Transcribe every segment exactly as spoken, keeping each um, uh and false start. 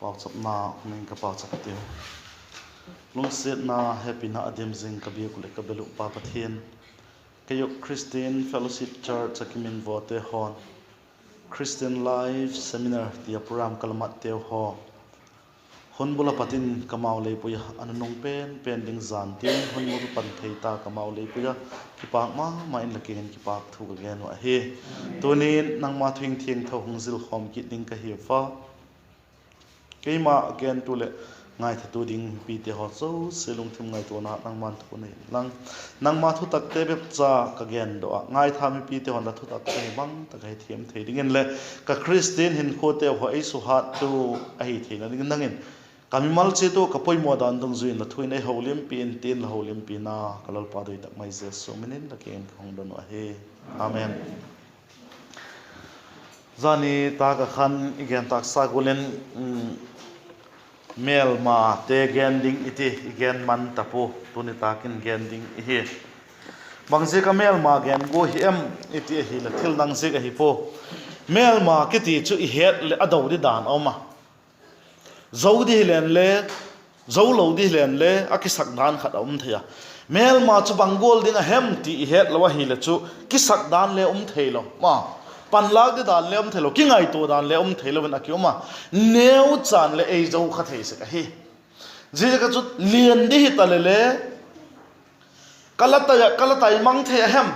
Pauchapna hung ing ka, pauchap tiu. Lungsiatna, hepina a dim zing ka biak uh leh ka bel uh Pa Pathian, kei uh Christian Fellowship Church ah kiminvawte haw'n Christian Life Seminar ti a program ka la matteu haw hun bul a pat in kamau leipui a, a nunung pen pen ding zan tiang hun bul pan thei ta kamau leipui a, kipâk ma ma in la kiang in kipâk thu ka gen uh ahi. Tuni'n nangma thu thiangtho hung zilkhawm kit ding ka hiu a, keima gentu leh ngaithatu ding mipite haw zosia lungthim ngaituana nangma'n thu nei inlang, nangma thutakte bep cha ka gen daw a, ngaitha mipite haw'n la thutak ahi bang tak a hethiam thei dingin leh ka Christian hinkhuateu haw ei suhattu ahi theina dingin nang in ka mimal chiat uh ka poimaw dan dungzui in la thu in ei holimpi in tin, la holimpina ka Lalpa doi tak mai Jesu min in la kiang in ka hung don uh ahi. Amen. Zani tâk ah khan i gen tâksa gual in, mêlmate gen ding i ti i gen man ta pua, tuni tâk in gen ding i hi. Bangziak a mêlma gen gua hi em i ti ahileh thil dang ziak ahi pua. Mêlma kiti chu i het leh a do di dan a um a, zo di hilen le, zo lo di hilen le a kisak dan khat a um thei a. Mêlma chu bang gual ding a hem ti i het lo ahileh chu kisak dan le um theilo, ma, panlâk di dan le um theilo, kingaitua dan le um theilo in a ki um a, neuchan leh ei zo kha thei sek ahi. Ziaziak a chu lian di hita leh le ka la tai ah ka la tai mang thei a hem,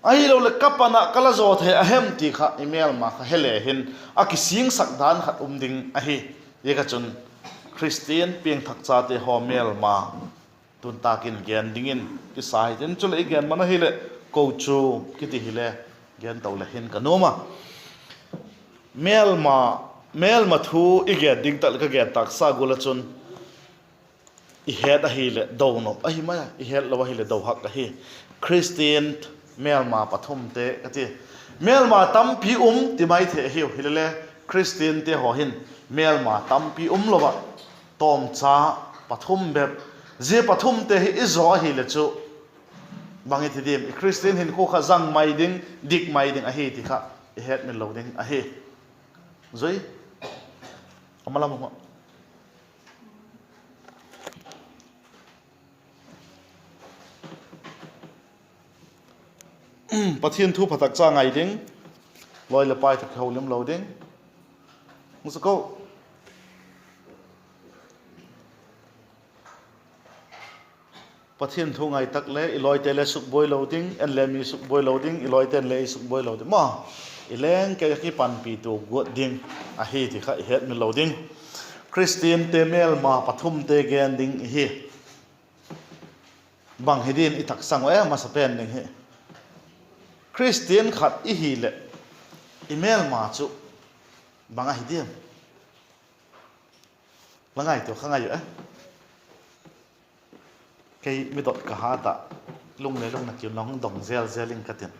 ahiloleh ka pan ah ka la zaw thei a hem ti kha i mêlma kha he le hin a kisingsak dan khat um ding ahi. Ziaziak a chun Christian piangthakchate haw mêlma tun tâk in gen dingin kisa hitin, chuleh i gen man ahileh kochuam kiti hile gen to leh hin ka nuam a. Mêlma, mêlma thu i gen ding tak leh ka gen tâksa gual ah chun i het ahileh do nop ahi mai a, i het lo ahileh do hak ahi. Christian mêlma pathumte ka ti. Mêlma tampi um ti mai thei ahiu, hilele Christiante haw hin mêlma tampi um lo ah, tawmcha pathum bep. Zia pathumte hi i zaw ahileh chu bang i ti diam, i Christian hinkhua kha zang mai ding, dik mai ding ahi ti kha i hetmil lo ding ahi. Zui, a ma lam ah Pathian thu phatak cha ngai ding, lawi leh pai tawh kiholim lo ding. Musa ko. Pathian thu ngai tak le i lawite le sukbuai lo ding, en le mi sukbuai lo ding, i lawite'n le i sukbuai lo ding maw. I leng kei a kipanpi tua guat ding ahi ti kha i hetmil lo ding. Christiante mêlma pathumte gen ding i hi. Bang hi din i taksang uh e, masa pen ding hi. Christian khat i hileh i mêlma chu bang ahi diam? La ngaitua kha ngai u e. Kei midot ka hat ah, lung le lung na kiu nang dong zel zel ing ka tin.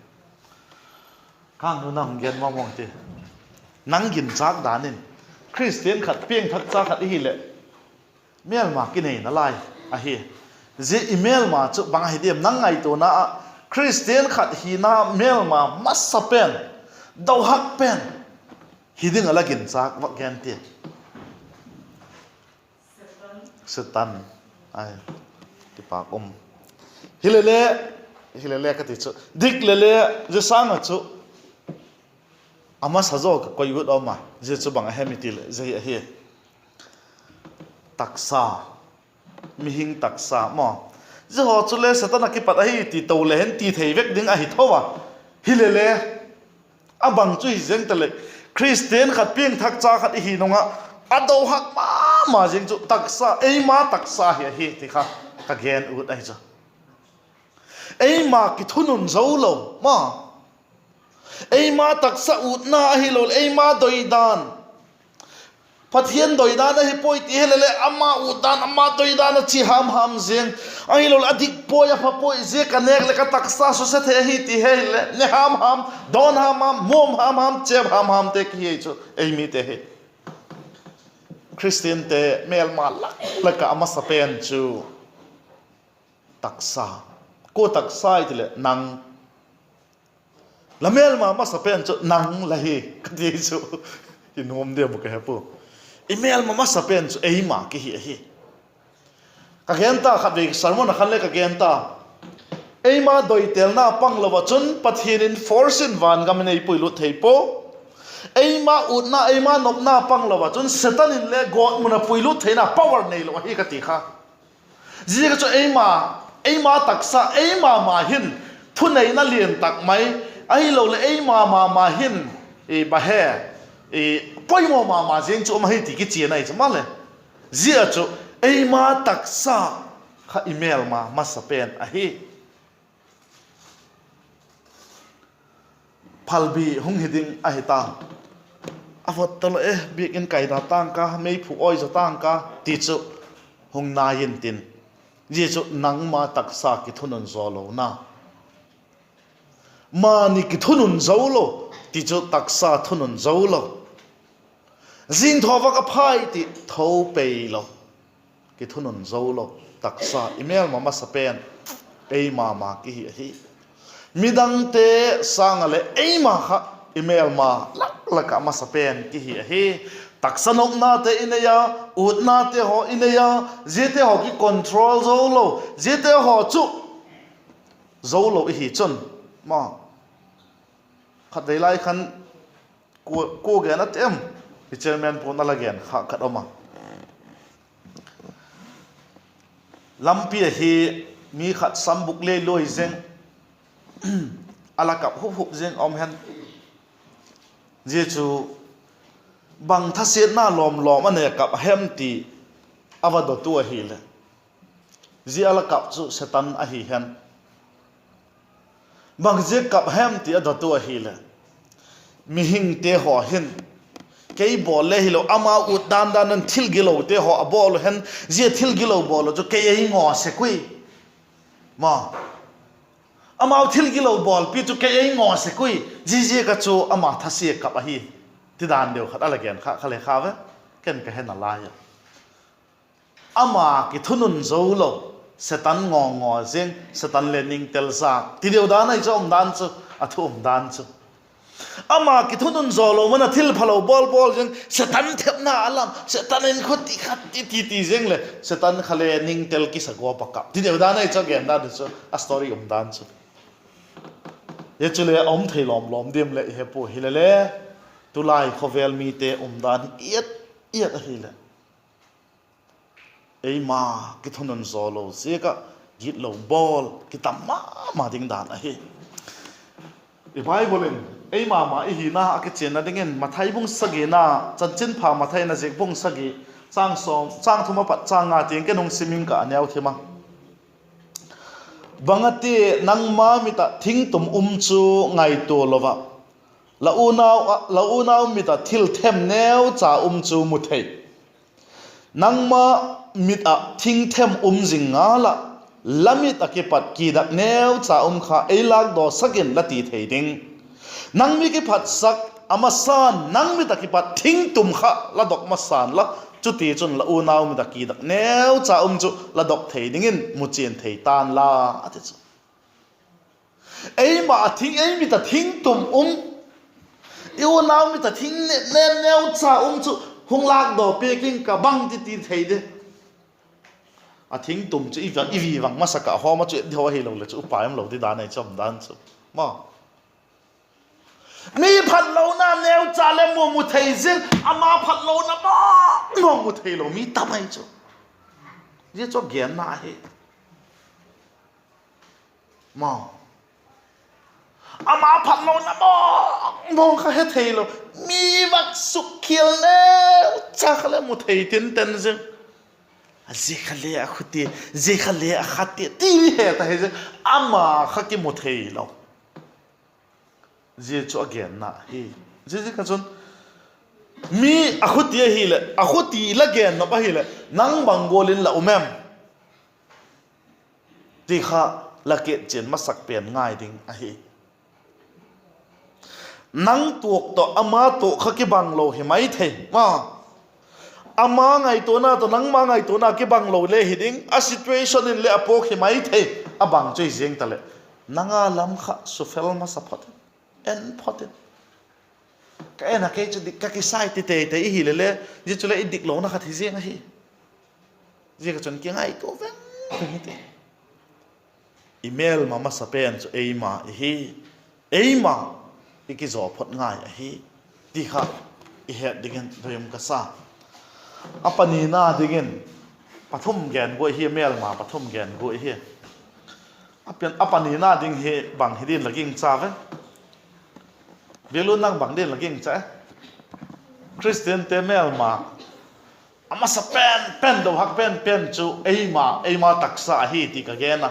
Kang nu nang gen mawng mawng ti. Nang ginchâk dan in, Christian khat piangthakcha khat i hileh mêlma kinei nalai ahi. Zia i mêlma chu bang ahi diam? Nang ngaituana ah Christian khat hina mêlma masa pen, do hak pen hi ding a la ginchâk vak gen ti. Satan. Ai, kipâk um. Hilele, hilele ka ti chu dik lele, zia sâng ah chu a masa zaw ka koi ut um a, zia chu bang a hem i ti leh zia hi ahi. Taksa, mihing taksa maw. Zia haw chu le Satan ah kipat ahi ti to le hin ti thei vek ding ahi tho a. Hilele, a bang chu hi zeng ta leh, Christian khat piangthakcha khat i hi nung ah a do hak ma ma zing chu taksa, eima taksa hi ahi ti kha ka gen ut ahi chu. Eima kithunun zo lo ma, eima taksa utna ahiloleh eima doidan, Pathian doidan ahi puai ti hilele ama utdan, ama doidan a chi ham ham zing, ahiloleh a dik puai, a pha puai, zia ka nêk leh ka taksa suse thei ahi ti hilele ne ham ham, dawn ham ham, muam ham ham, chep ham hamte kihi chu ei mite hi. Christiante mêlma lak lak ah a masa pen chu taksa. Kua taksa i ti leh nang. La mêlma masa pen chu nang la hi ka ti chu, i nuam diam uh ka he pua. I mêlma masa pen chu eima kihi ahi. Ka gen ta, khatvei sermon ah khan le ka gen ta. Eima doitelna pang lo ah chun Pathian in force in vangam in ei puilut thei pua. Eima utna, eima nopna pang lo ah chun Satan in le gawtmun ah puilut theina power neilo ahi ka ti kha. Ziak ah chu eima, eima taksa, eima ma hin thuneina lian tak mai, ahiloleh eima ma ma hin, i, bang he, i, poimaw ma ma zing chu um ahi ti kichian ahi chu maleh. Zia chu eima taksa kha i mêlma masa pen ahi. Phalbi hung hi ding ahi ta. A vot talo e, biakin kaida tâng ka, meiphu awi zaw tâng ka ti chu hung nai intin, zia chu nangma taksa kithunun zaw lona. Mani kithunun zo lo ti chu taksa thunun zo lo. Zingthaw vak a phai ti tho pei lo. Kithunun zo lo. Taksa i mêlma masa pen eima ma kihi ahi. Midangte sâng ah leh eima kha i mêlma lak lak ah masa pen kihi ahi. Taksa nopnate i nei a, utnate haw i nei a, ziate haw kicontrol zo lo, ziate haw chu zo lo i hi chun, ma, khatvei lai khan, kua, kua gen a ti em? I chairman pu'n a la gen kha khat um a. Lampi ahi, mi khat sambuk le luai zing, a la kap hup hup zing um hen. Zia chu bang thasiatna lawm lawm a nei a kap hem ti a va dot u ahileh, zia a la kap chu Satan ahi hen. Bang ziak kap hem ti a dot u ahileh, mihingte haw hin kei bawl le hilo, amau ut dan dan in thil gilote haw a bawl u hen, zia thil gilo bawl u chu kei ei ngaw sek ui. Ma, amau thil gilo bawlpi chu kei ei ngaw sek ui, ziaziak ah chu ama thasia kap ahi, ti dan deu khat a la gen kha kha le kha ve. Ken ka he nalai a, ama kithunun zo lo, Satan ngaw ngaw zing, Satan le ningtel zak ti deu dan ahi chu a um dan chu, a thu um dan chu. Ama kithunun zo lo man a thil phalo bawl bawl zing, Satan thepna a lam, Satan in khuti khat ti ti ti zing leh Satan kha le ningtel kisa gawp a kap ti deu dan ahi chu a gen dan chu, a story um dan chu. Hi chule a um thei lawm lawm diam leh i he pua hilele, tulai khawvel mite um dan hi iat iat ahileh, eima kithunun zo lo ziak ah gitlo bawl kitam ma ma ding dan ahi. I Bible in eima ma i hina a kichianna dingin Mathai bung sagina, Chanchinpha Mathai in a ziak bung sagi, châng thum a pat châng nga tiang ken hung sim ing ka, a neu thim a. Bang a ti, nangma mit ah thingtum um chu ngaitua lo ah, la unau, la unau mit ah thil them neucha um chu mu thei. Nangma mit ah thingthem um zing ngal ah, la mit ah kipat kidak neucha um kha ei lâkdawsak in la ti thei ding. Nang mi kiphatsak a masa'n nang mit ah kipat thingtum kha la dok masa'n la, chutichun la unau mit ah kidak neucha um chu la dok thei dingin muchian thei ta'n la, a ti chu. Eima a thing, ei mit ah thingtum um, i unau mit ah thing ne, ne, neucha um chu hung lâkdaw piak ing ka, bang ti ti thei di. A thingtum chu i va, i vi vang masak ah hawm ah chu et di haw ahilo leh chu upa um lo di dan ahi chu um dan chu. Ma, mi phatlona neucha le mu mu thei zing, ama phatlona ma, ma mu theilo mi tam ahi chu. Zia chu a genna ahi. Ma, ama phatlona ma, ma kha he theilo, mi vak sukkhial neucha kha le mu thei tinten zing. A zia kha le a khuti, zia kha le a khati ti he ta hi zing, ama kha kimu theilo. Zia chu a genna hi. Ziaziak a chun mi a khuti ahileh, a khuti la gen nop ahileh, nang bang gual in la um em ti kha la kichian masak pen ngai ding ahi. Nang tuak tawh ama tuak kha kibang lo hi mai thei. Ama ngaituana tawh nangma ngaituana kibang lo le hi ding, a situation in le a puak hi mai thei. A bang chu hi ziang taleh, nang a lam kha sufel masa phot in, en phot in. Ka en a kei chu dik ka kisai ti tei tei i hileh le, zia chu le i diklona khat hi ziang ahi. Ziak a chun kingaitua veng veng hi ti. I mêlma masa pen chu eima i hi, eima i kizaw phot ngai ahi, ti kha i het dingin doi um ka sa. A panina dingin pathum gen guai hi, mêlma pathum gen guai hi. A panina ding hi bang hi din la gingcha ve? Biaklun, nang bang din la gingcha e? Khristiante mêlma a masa pen pen, do hak pen pen chu eima, eima taksa ahi ti ka gen a.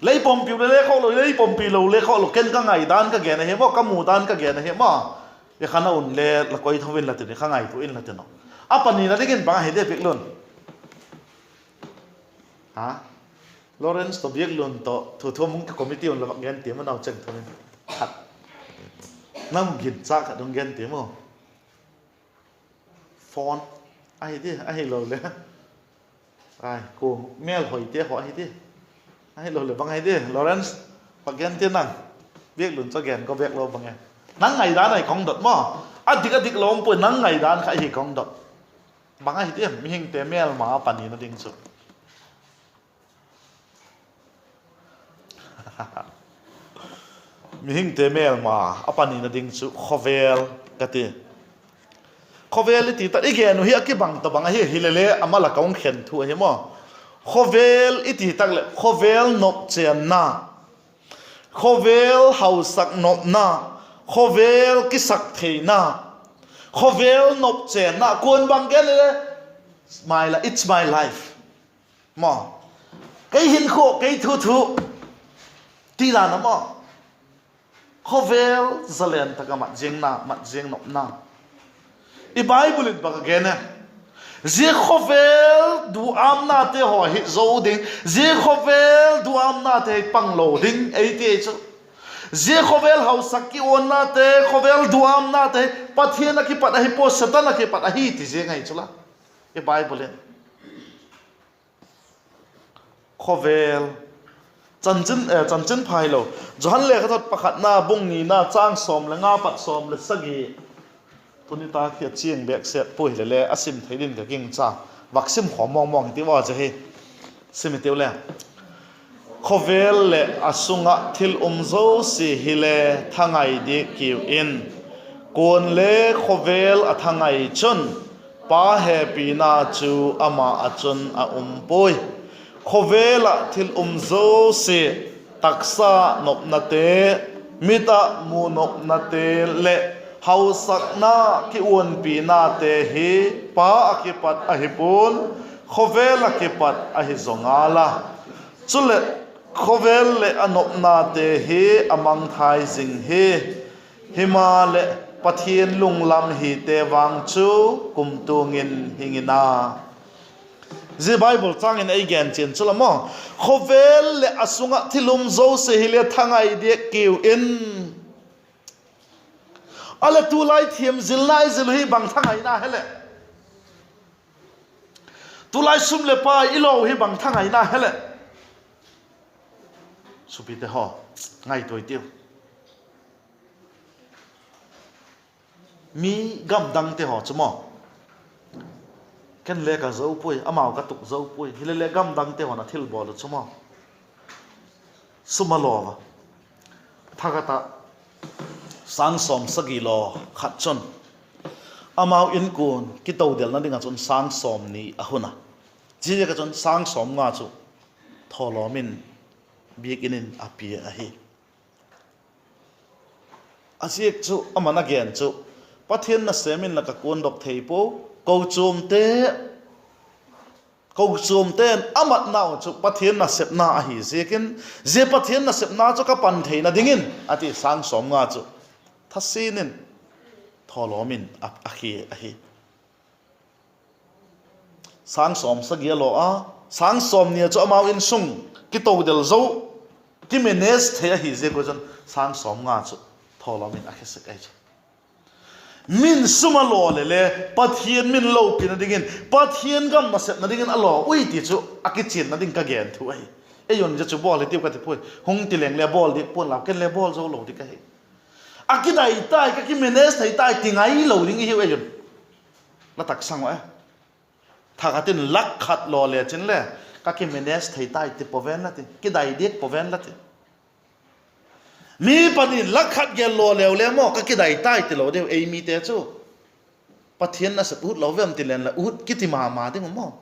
Lei pumpi le le khawk lo, lei pumpi lo le khawk lo, ken ka ngaidan ka gen ahi maw, ka mudan ka gen ahi maw. I khan a un le la koi tho in la tin, i kha ngaitua in la tin a. A panina dingin bang ahi de Biaklun? Ha? Lawrence tawh Biaklun tawh thu thuam hung ki committee un la vak gen tiam a, nau cheng thum in. Khat. Nang ginchâk khat hung gen tiam u. Phone. Ahi di, ahiloleh, ai, ku mêlhoite haw ahi di. Ahiloleh bang ahi di Lawrence? Vak gen ti nang. Biaklun chu gen ka bêk lo bang e. Nang ngaidan ahi ka hung dot maw. A dik a dik lo um puai, nang ngaidan kha ahi ka hung dot. Bang ahi di mihingte mêlma a panina ding chu? Mihingte mêlma a panina ding chu khawvel ka ti. Khawvel i ti tak i gen uh hi a kibang tabang ahi, hilele ama lak a hung khen thu ahi maw. Khawvel i ti tak leh khawvel nopchênna, khawvel hausak nopna, khawvel kisak theina, khawvel nopchênna, kuan bang gen le, it's my life maw, kei hinkhua, kei thu thu, ti dan a maw. Khawvel zalen tak a mat ziang na, mat ziang nopna, i Bible in bang a gen e? Zia khawvel duâmnate haw hi zo ding, zia khawvel duâmnate hi pang lo ding ei ti chu. Zia khawvel hausak kiuannate, khawvel duâmnate hi Pathian a kipat ahi pua, Setan a kipat ahi ti ziang ahi chu la, i Bible in. Khawvel, chanchin, eh, chanchinpha hilo, Johan lekhathot pakhatna bung nina châng sawm le nga pat sawm le sagi. Tuni tak hi a chiang bêk set puai, hilele a sim thei din ka gingcha. Vak sim khawm mawng mawng hitiu a, zia hi sim hitiu le. Khawvel leh a sung ah thil um zosia hile thangai diak kiu in; kuale khawvel a thangai chun, Pa hepina chu ama ah chun a um puai. Khawvel ah thil um zosia, taksa nopnate, mit ah mu nopnate leh hausakna kiuanpinate hi Pa ah kipat ahi pua'n, khawvel ah kipat ahi zaw ngal a. Chuleh, khawvel leh a nopnate hi a mangthai zing hi; himaleh, Pathian lunglam hite vang chu kumtuang in hing in a. Zia Bible châng in ei gen chian chu la maw, khawvel leh a sung ah thil um zosia hile thangai diak kiu in. A leh tulai thiam zilna i zil uh hi bang thangaina heleh? Tulai sum leh pai i lo uh hi bang thangaina heleh? Supite haw, ngaitua i tiu. Mi gamdangte haw chu maw, ken le ka zo puai, amau ka tuk zo puai, hilele gamdangte haw'n a thilbawl uh chu maw, sum a law a, thakhat ah sâng sawm sagi law khat chun, amau inkuan kitodelna ding ah chun sâng sawmni a hun a. Ziaziak ah chun sâng sawmnga chu thawlawm in biakin in a pia ahi. A ziak chu ama'n a gen chu, Pathian nasêm in la ka kuandok thei puau, kochuamte, kochuamte'n a matnau chu Pathian nasepna ahi ziakin, zia Pathian nasepna chu ka pan theina dingin a ti, sâng sawmnga chu thasin in thawlawm in a, a khia ahi. Sâng sawm sagi a law a, sâng sawmni ah chu amau insung kitodel zo, kimanage thei ahi ziak un chun sâng sawmnga chu thawlawm in a khe sek ahi chu. Min sum a law leh le Pathian min lopina dingin, Pathian gam nasepna dingin a law ui ti chu a kichianna ding ka gen thu ahi. Ei un zia chu bawl hi tiu ka ti puai, hung ti leng le bawl dik pua'n lau, ken le bawl zo lo dik ahi. A kidai tai, ka kimanage thei tai ti ngailo ding i hiu ei un. La taksang uh e. Thakhat in lak khat law le chin le, ka kimanage thei tai ti pua ven la ti, kidai diak pua ven la ti. Mi pani lak khat gel law leu le maw, ka kidai tai ti lo diu ei mite chu. Pathian nasep ut lo vem ti len la ut kiti ma ma ding u maw.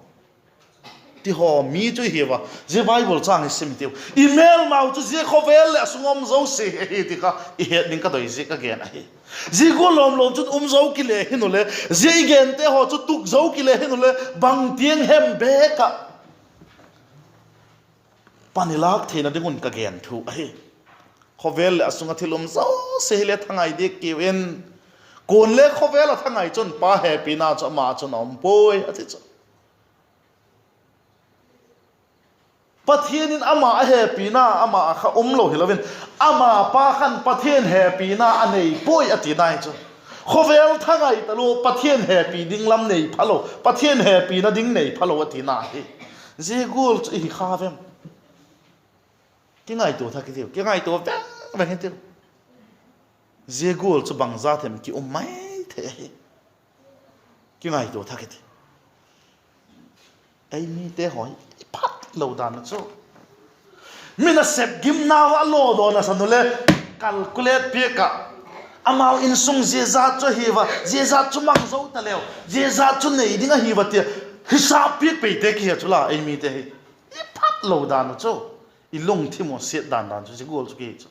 Ti haw mi chu i hiu a, zia Bible châng i sim i tiu. I mêlmau chu zia khawvel leh a sung a um zosia hi ahi ti kha i het ding ka doi ziak ka gen ahi. Zia gual lawm lawm chun um zo kile hin u le, zia i gente haw chu tuk zo kile hin u le, bang tiang hem bek ah pan i lâk theina ding un ka gen thu ahi. Khawvel leh a sung ah thil um zosia hile thangai diak kiu in, kuale khawvel ah thangai chun Pa hepina chu ama chun a um puai a ti chu. Pathian in ama a hepina ama kha um lo hilo in, ama pa khan Pathian hepina a nei puai a tina hi chu. Khawvel thangai talua Pathian hepi ding lam nei phalo, Pathian hepina ding nei phalo a tina hi. Zia gual chu i hi kha vem? Kingaitua thak i tiu, kingaitua veng veng i tiu. Zia gual chu bangza them ki um mai thei ahi. Kingaitua thak i ti. Ei mite haw i phat lo dan u chu, mi nasep gimnau ah a lawdawn a san u le, calculate piak ah, amau insung zia zat chu ahi va, zia zat chu mang zo ta leu, zia zat chu nei ding ahi va tia, hisap piak peite ki hi a chu la ei mite hi. I phat lo dan u chu, i lungthim uh siat dan dan chu zia gual chu ki hi chu.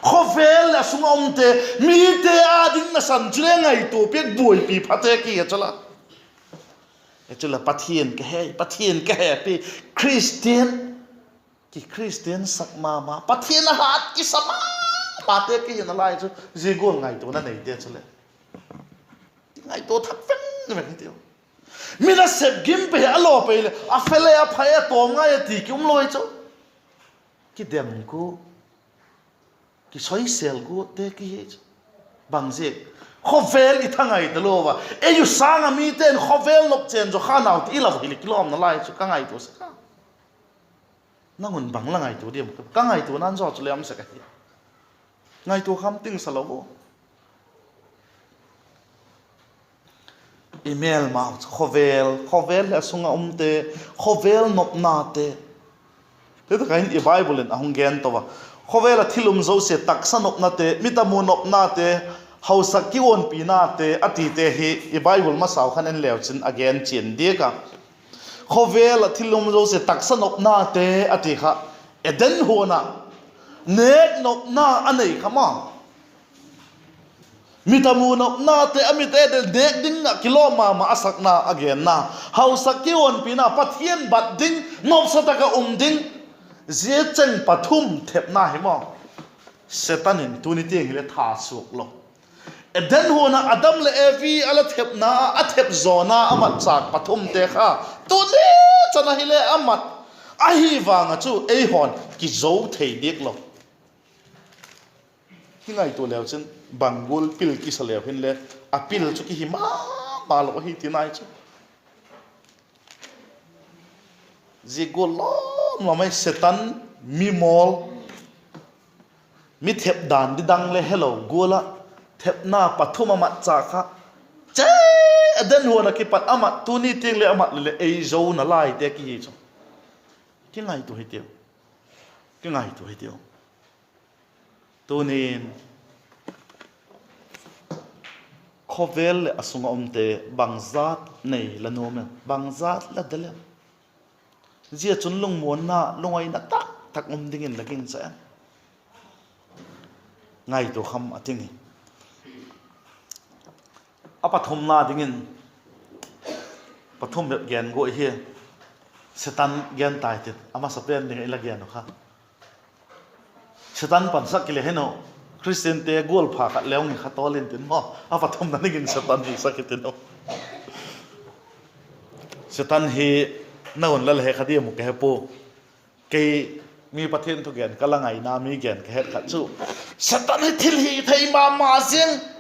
Khawvel leh a sung a umte, mite â ding nasan chu le ngaitua piak buaipi phate ki hi a chu la. Chu la Pathian ka he, Pathian ka hepi, Khristian, ki Khristian sak ma ma, Pathian a hat kisa ma mate ki hi nalai chu, zia gual ngaituana neite chu le, kingaitua thak veng veng i tiu. Mi nasep gim pe hi a law pei leh a fe le a pha e, a tawm ngai a ti ki um lo i chu. Kidem gu, kisoisel gute ki hi chu. Bang ziak? Khawvel i thangai talua a, ei u sâng ah mite'n khawvel nop chen zaw kha nau ti i lau hileh kilawm nalai chu ka ngaitua sek a. Nang un bang la ngaitua diam? Ka ngaituana'n zaw chu le um sek ahi. Ngaitua kham ting sa lo u. I mêlmau chu khawvel, khawvel leh a sung ah umte, khawvel nopnate, ti tak ah hin i Bible in a hung gen to a. Khawvel ah thil um zosia, taksa nopnate, mi tamu nopnate, hausak kiuanpinate a tite hi i Bible masau khan en leu chin a gen chian diak a. Khawvel ah thil um zosia, taksa nopnate a ti kha, Eden huan ah nêk nopna a nei kha ma. Mi tamu nopnate, a mite nêk ding ah kilawm ma ma a sakna a genna, hausak kiuanpina, Pathian bat ding, nopsa tak ah um ding, zia cheng pathum thepna hi maw, Setan in tuni tiang hile tha suak lo. Eden huan ah Adam leh Evi a la thepna, a thep zawna a matchâk pathumte kha, tuni chan ahile a mat, ahi vang ah chu ei haw'n kizo thei diak lo. Kingaitua leu chin, bang gual pil kisa leu hinle, a pil chu kihi ma ma lo ahi ti nai chu. Zia gual lawm lawm ai, Setan, mi mawl, mi thep dan didang le helo gual ah thepna pathum a matchâk kha, che, Eden huan ah kipat a mat, tuni tiang le a mat leh leh ei zo nalaite ki hi chu. Kingaitua hitiu. Kingaitua hitiu. Tunin khawvel leh a sung ah umte bangzat nei la nuam em? Bangzat la del em? Zia chun lungmuanna, lungaina tak tak um dingin la gingcha em? Ngaitua kham a ting hi. A pathumna dingin, pathum bep gen guai hi, Setan gen tai tin, a masapen ding i la gen uh kha. Setan pansak kile hen u, Khristiante gual pha khat leu ngi kha tawl intin maw, a pathumna dingin Setan hi sak hitin u. Setan hi na hun la he kha diam uh ka he pua. Kei mi Pathian thugen ka la ngaina mi gen ka het khat chu, Setan hi thilhithei ma ma ziang.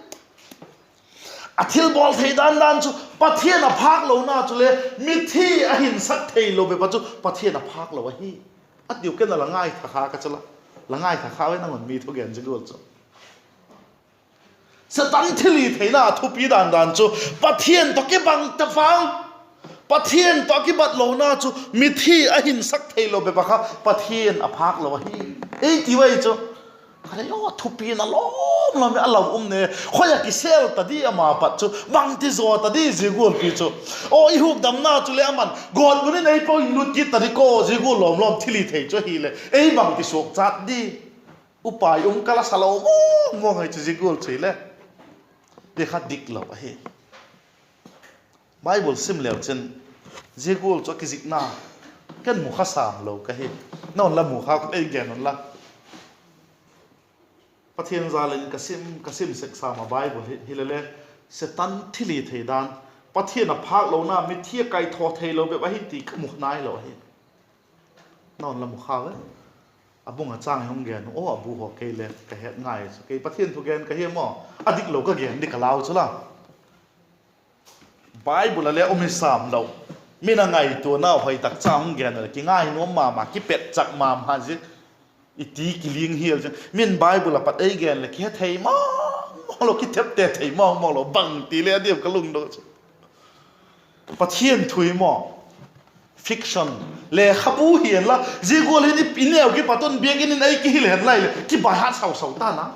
A thilbawl thei dan dan chu Pathian a phâk lona chule mithi a hinsak theilo bep a chu Pathian a phâk lo ahi, a tiu. Ken a la ngaitha kha ka chu la, la ngaitha kha ve nang un mi thugen zia gual chu. Satan thilhitheina thupi dan dan chu Pathian tawh kibang ta vang, Pathian tawh kibat lona chu mithi a hinsak theilo bep a kha Pathian a phâk lo ahi, ei ti ua chu. Ka lei aw, thupina lawm lawm a lau um ne. Khoi ah kisel ta di ama pat chu, bangti zaw ta di zia gualpi chu. Aw, i hukdamna chuleh aman gawtmun in ei pawt in lut kit ta di kaw, zia gual lawm lawm thilhithei chu ahileh ei bangti suakchat di. Upai um ka la sa lo mawng mawng ahi chu zia gual chu hileh. Ti kha dik lo ahi. Bible sim leu chin, zia gual chu a kizikna ken mu kha sâng lo ka hi. Na'n la mu kha, ei gen unla. Pathian jâl in ka sim, ka sim sek sam a Bible hi, hilele, Satan thilhithei dan, Pathian a phâk lona, mithi a kaithaw theilo bep ahi ti ka mu nai lo ahi. Na'n la mu kha ve. A bung a châng hung gen u, aw, a bu haw kei le ka het ngai chu. Kei Pathian thugen ka hi maw. A dik lo ka gen di ka lau chu la. Bible ah le um hi sâm lo. Min a ngaituanau hoi tak cha hung gen leh kingai nuam ma ma, kipetchak ma ma zia, i ti kiling hial zia. Min Bible ah pat ei gen leh kihethei ma ma lo, kithepte thei ma ma lo, bangti le a diam ka lungdong chu. Pathian thu hi maw, fiction, lekhabu hi hen la, zia gual hin i neu kipat un biakin in ei kihil hen lai leh kibaihat sau sau ta na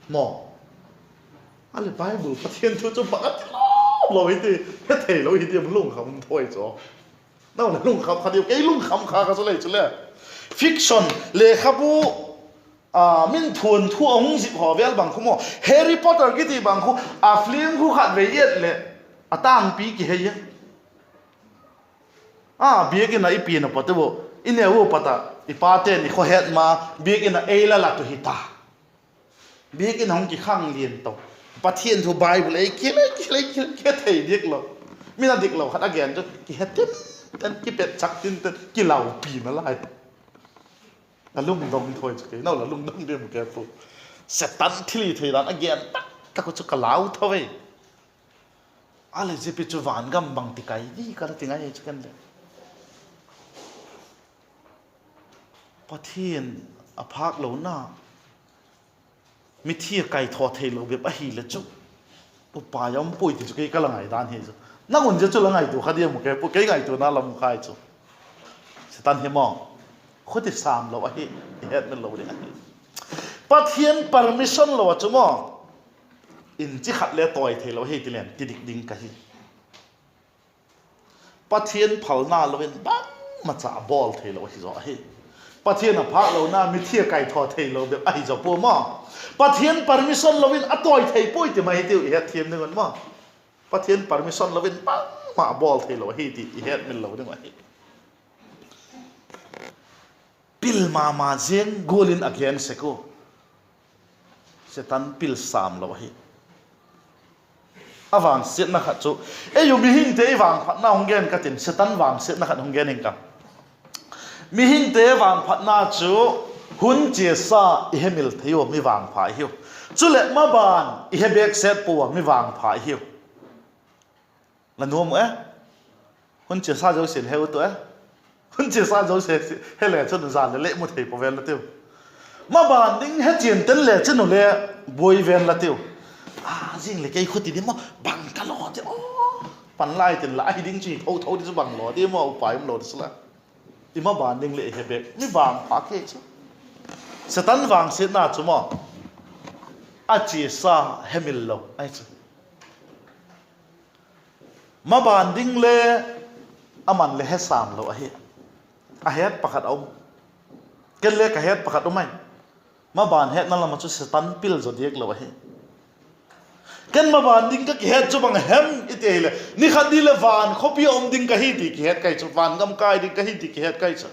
maw. A leh Bible Pathian thu chu bang a ti lo lo hi ti, hethei lo hi ti, lungkham thoi chu. Na'n la lungkham kha diu, kei lungkham kha ka chu lei chule. Fiction, lekhabu, a, min thuan thu a hung zik haw vel bang khu maw, Harry Potter kiti bang khu, a film khu khatvei et leh a tângpi kihei a. A, biakin ah i pian a pat u, i neu u pat ah, i pate'n i khawhet ma, biakin ah ei la lat u hi ta. Biakin ah hung kikhang lian to. Pathian thu Bible ei kihil, ei kihil, ei kihil, kihethei dik lo. Min a dik lo khat a gen chu kihe tin ten, kipetchak tin ten, kilaupina lai. A lungdong thoi chu kei, na'n la lungdong diam ke pu. Satan thilhithei dan a gen tak tak u chu ka lau tho ve. A leh zia pi chu vangam bangti kai di ka la ti ngai chu ken leh. Pathian a phâk lona, mithi a kaithaw theilo bep ahileh chu upai a um puai ti chu kei ka la ngaidan hi chu. Nang un zia chu la ngaitua kha diam u ke pu, kei ngaituana lam khai chu. Satan hi maw, khuti sâm lo ahi, i hetmil lo ding ahi. Pathian permission lo ah chu maw, inchi khat le tawi theilo ahi ti leng ti dik ding ka hi. Pathian phalna lo in bangmacha a bawl theilo ahi zaw ahi. Pathian a phâk lona, mithi a kaithaw theilo bep ahi zaw pua maw. Pathian permission lo in a tawi thei puai ti mai hi tiu i hetthiam ding un maw. Pathian permission lo in bangma a bawl theilo ahi ti i hetmil lo ding uh ahi. Pil ma ma ziang gual in a gen sek u. Satan pil sâm lo ahi. A vangsiatna khat chu, ei u mihingte i vangphatna hung gen ka tin, Satan vangsiatna khat hung gen ing ka. Mihingte vangphatna chu hun chiasa i hemil thei ua mi vangpha i hiu. Chuleh maban i he bêk set pua mi vangpha i hiu. La nuam u e? Hun chiasa zosia he u tu e? Hun chiasa zosia he le chun zan leh leh mu thei pua ven la tiu. Maban ding he chian ten le chun u le buai ven la tiu. A, zing leh kei khuti di maw, bang ka law ti aw. Pan lai tin la ahi ding chu hi tho tho di chu bang law di maw, upai um lo di chu la. I maban ding leh he bêk mi vangpha kei chu. Satan vangsiatna chu maw, a chiasa hemil lo ahi chu. Maban ding le aman le he sâm lo ahi. A het pakhat a um. Ken le ka het pakhat um ai. Maban hetna lam ah chu Satan pil zaw diak lo ahi. Ken maban ding ka kihet chu bang hem i ti ahileh, ni khat ni leh van khawpi a um ding ka hi ti kihet kai chu, van gam kai ding ka hi ti kihet kai chu.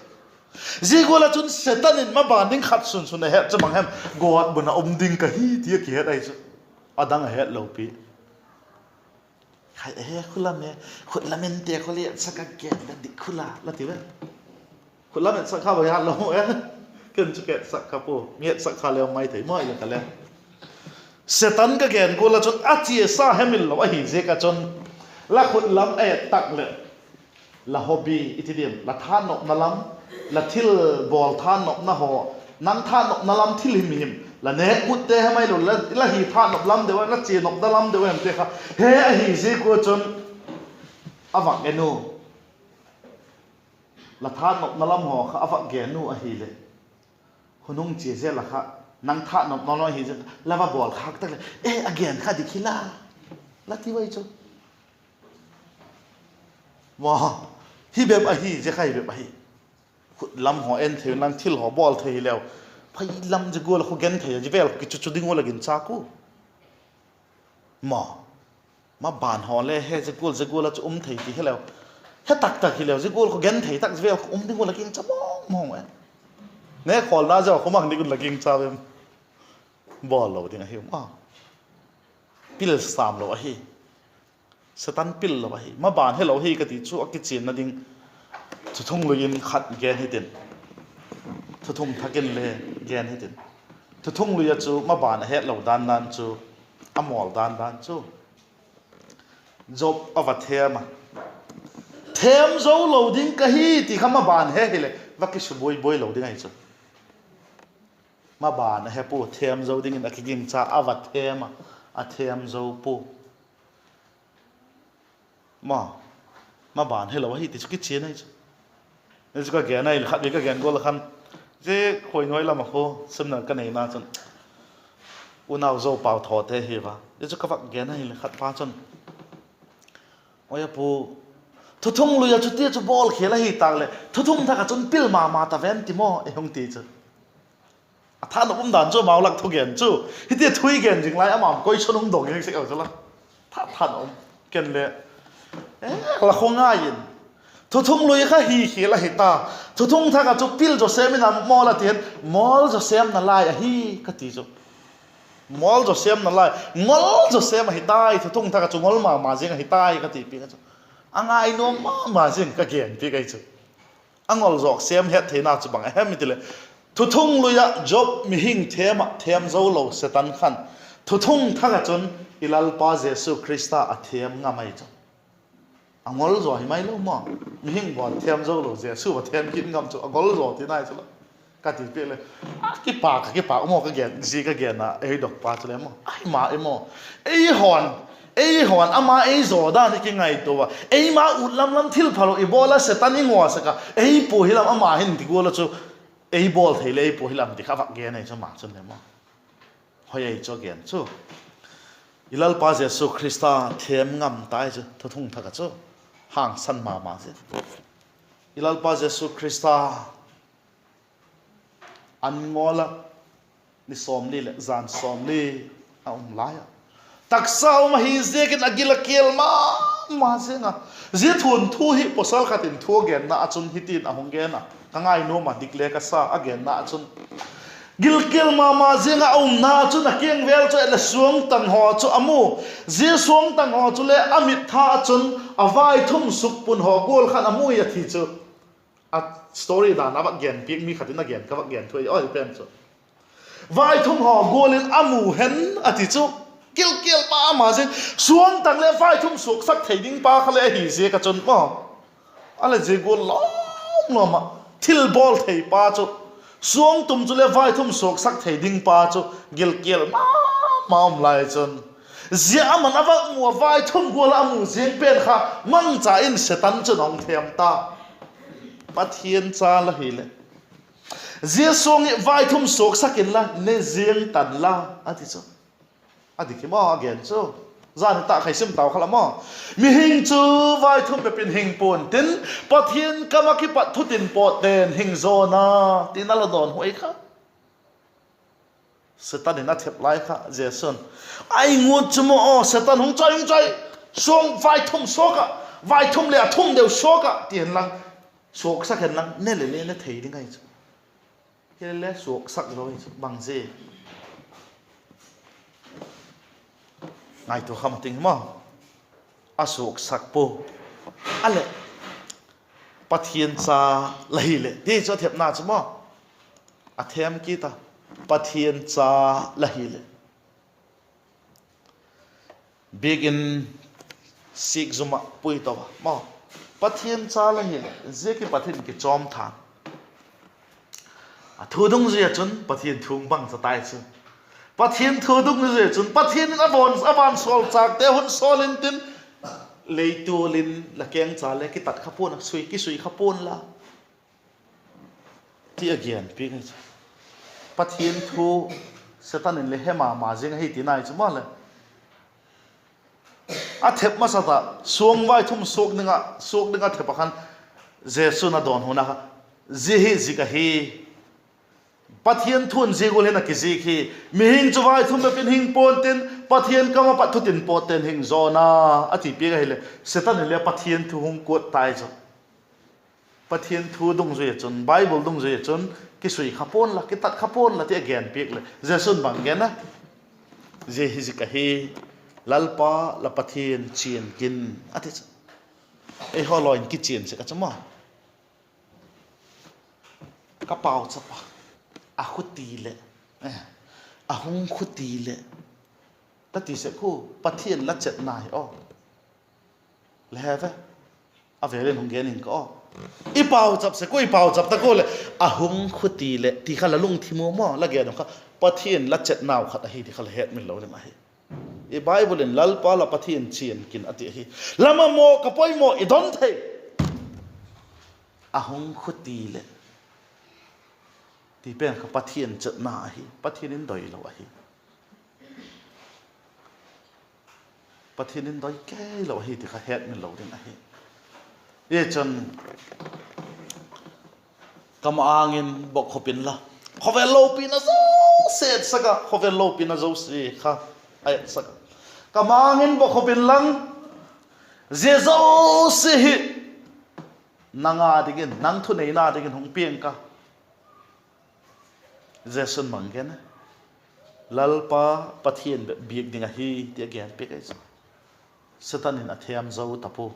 Zia gual ah chun Satan in maban ding khat sun sun a het chu bang hem, gawtmun ah um ding ka hi ti a kihet ahi chu. A dang a het lo pi. Khai e, khu lam e, khut lam ente khu le etsak a gen la dik khu la, la ti ve. Khut lam etsak kha bang hat lo e. Ken chu ka etsak kha pua, mi etsak kha le um mai thei maw i la ka le. Satan ka gen gual ah chun a chiasa hemil lo ahi ziak ah chun, la khut lam a et tak leh, la hobby i ti diam, la thanopna lam, la thil bawl thanopna haw, nang thanopna lam thil him him, La nêk utte hem ahilo, la hi thanop lam deu a, la chia nopna lam deu a hemte kha he ahi ziak ua chun a vak en u. La thanopna lam haw kha a vak gen u ahileh, hun hung chia zel a kha, nang thanopna lam ahi ziak la va bawl khâk tak leh, e, a gen kha dik hi la, la ti ui chu. Hi bep ahi, zia kha hi bep ahi. Khut lam haw en thei, nang thil haw bawl thei hileu, phai lam zia gual ah khu gen thei a, zia vel khu kichu chu ding ua la ginchâk u. Ma, maban haw le he zia gual zia gual ah chu um thei ti heleu, he tak tak hileu, zia gual khu gen thei tak, zia vel khu um ding ua la gingcha mawng mawng e. Nêkhawlna zia khu mang ding un la gingcha em? Bawl lo ding ahi um a. Pil sâm lo ahi. Satan pil lo ahi. Maban helo hi ka ti chu a kichianna ding, Thuthunglui in khat gen hitin, Thuthung Thak in le gen hitin. Thuthunglui ah chu maban a hetlo dan dan chu, a mawl dan dan chu, Job a va thêm a, thêm zo lo ding ka hi ti kha maban he hileh va kisubuai buai lo ding ahi chu. Maban a he pua, thêm zo dingin a kigingcha a va thêm a, a thêm zo pua. Ma, maban helo ahi ti chu kichian ahi chu. Zia chu ka gen ahileh, khatvei ka gen gual a khan, zia khuainuai lam ah khu simna ka neina chun, unau Zo Pau Thawte hi va, zia chu ka vak gen ahileh khat pa chun, Oi a pu, Thuthunglui ah chutia chu bawl khêl ahi tâk leh Thuthung Thak ah chun pil ma ma ta ven ti maw, ei hung ti chu. A thanop um dan chu amau lak thugen chu, hitia thu i gen zing lai ama question hung dong ing sek a chu la, tha thanop um. Ken le, e, la khaw ngai in, Thuthunglui kha hi khêl ahi ta, Thuthung Thak ah chu pil zaw sêm in a mawl a ti hen, mawl zaw sêmna lai ahi ka ti chu. Mawl zaw sêmna lai, ngol zaw sêm ahi tai, Thuthung Thak ah chu ngol ma ma zing ahi tai ka ti piak a chu, a ngai nuam ma ma zing ka gen piak ahi chu. A ngol zawk sêm het theina chu bang a hem i ti leh, Thuthunglui ah Job mihing thêm ah thêm zo lo Setan khan, Thuthung Thak ah chun i Lalpa Jesu Khrista a thêm ngam ahi chu. A ngol zaw hi mai lo maw. Mihing bawn thêm zo lo, Jesu va thêm kit ngam chu a ngol zaw tina ahi chu la, ka ti piak le. A kipak, ka kipak maw, ka gen, zia ka gen a ei dok pa chu le maw, ai ma i maw, ei haw'n, ei haw'n ama ei zaw dan i kingaitua a, eima ut lam lam thil phalo i bawl a, Setan i ngawsak a, ei pua hi lam ama hin ti gual a chu, ei bawl thei le ei pua hi lam ti kha vak gen ahi chu ama chun le maw. Hoi ei chu a gen chu, i Lalpa Jesu Khrista thêm ngam tai chu Thuthung Thak ah chu, hangsan ma ma zia, i Lalpa Jesu Khrista an ngawl a, ni sawmli leh jan sawmli a um lai a, taksa um ahi ziakin a gil a kial ma ma ziang a. Zia thunthu hi pawsal khat in thu a genna ah chun hitin a hung gen a, ka ngai nuam a, dik le ka sa, a genna ah chun, gilkial ma ma ziang ah a umna chun a kiang vêl chu et leh suangtang haw chu a mu. Zia suangtang haw chule a mittha ah chun a vaithum sukpun haw gual khan a mu a ti chu. A story dan a vak gen piak mi khat in a gen, ka vak gen thu ahi pen chu. Vaithum haw gual in a mu hen a ti chu. Gilkial ma ma ziang, suangtang leh vaithum suaksak thei ding pa kha le ahi ziak ah chun maw. A le zia gual lawm lawm ah thil bawl thei pa chu, suangtum chule vaithum suaksak thei ding pa chu, gilkial ma ma um lai chun, zia ama'n a vak mu a vaithum gual a mu ziang pen kha mangcha in Setan chun a hung thêm ta. Pathian cha la hileh, zia suang hi vaithum suaksak inla, ne ziang tan la, a ti chu. A dik hi maw a gen chu? Zan hi tak khai sim tau kha la maw. Mihing chu vaithum bep in hing pua'n tin, Pathian kam ah kipat thutin pawtte'n hing zaw na, ti'n a la dawnhu ahi kha. Setan in a thep lai kha Jesu'n, ai ngut chu maw aw, Setan hung chai, hung chai, suang vaithum suak ah, vaithum leh a thum deu suak ah ti hen lang, suaksak hen lang, ne le le ne thei ding ahi chu. Hile le suaksak lo hi chu bang zia? Ngaitua kha ma ting hi maw. A suaksak pua. A leh, Pathian cha la hileh ti chu a thepna chu maw. A thêm kit a, Pathian cha la hileh, biakin sik zum ah pui to a maw, Pathian cha la hileh zia kipat in kichawm than. A thu dungzui ah chun Pathian thu bang cha tai chu. Pathian thu dungzui chun Pathian in a vansawlchâkte hun sawl intin, leitual in la kengcha le kitat kha pua'n, sui, kisui kha pua'n la, ti a genpiak ahi chu. Pathian thu Setan in le he ma ma zing ahi tina ahi chu maleh. A thep masat ah suang vaithum suak ding ah, suak ding ah thep ah khan, Jesu'n a dawnhuna kha, zia hi zik ahi. Pathian thu'n zia gual hin a kizik hi. Mihing chu vaithum bep in hing pua'n tin, Pathian kam ah pat thutin pawtte'n hing zaw na, a ti piak ahileh, Setan in le Pathian thu hung kuat tai chu. Pathian thu dungzui ah chun, Bible dungzui ah chun, kisui kha pua'n la, kitat kha pua'n la ti a genpiak leh, Jesu'n bang gen a? Zia hi zik ahi, Lalpa la Pathian chian kin, a ti chu. Eihaw law in kichian sek a chu maw. Ka pauchap a, a khuti leh, a hung khuti leh, ka ti sek khu, Pathian la chetna hi aw. Le he ve, a vêl in hung gen ing ka aw. I pauchap sek khu, i pauchap tak ua leh, a hung khuti leh ti kha la lungthim ua maw, la gen uh kha, Pathian la chetnau khat ahi ti kha la hetmil lo ding ahi. I Bible in Lalpa la Pathian chian kin a ti ahi. La mamaw ka poimaw i don thei. A hung khuti leh ti pen kha Pathian chetna ahi, Pathian in doi lo ahi. Pathian in doi kei lo ahi ti kha hetmil lo ding ahi. Zia chun ka ma-âng in bokkhup inla, khawvel lopina zosia etsak a, khawvel lopina zosia kha a etsak a, ka ma-âng in bokkhup inlang, zia zosia hi nang â dingin, nang thuneina dingin hung piang ka. Jesu'n bang gen a? Lalpa Pathian bep biak ding ahi ti a genpiak ahi chu. Setan in a thêm zo ta pua.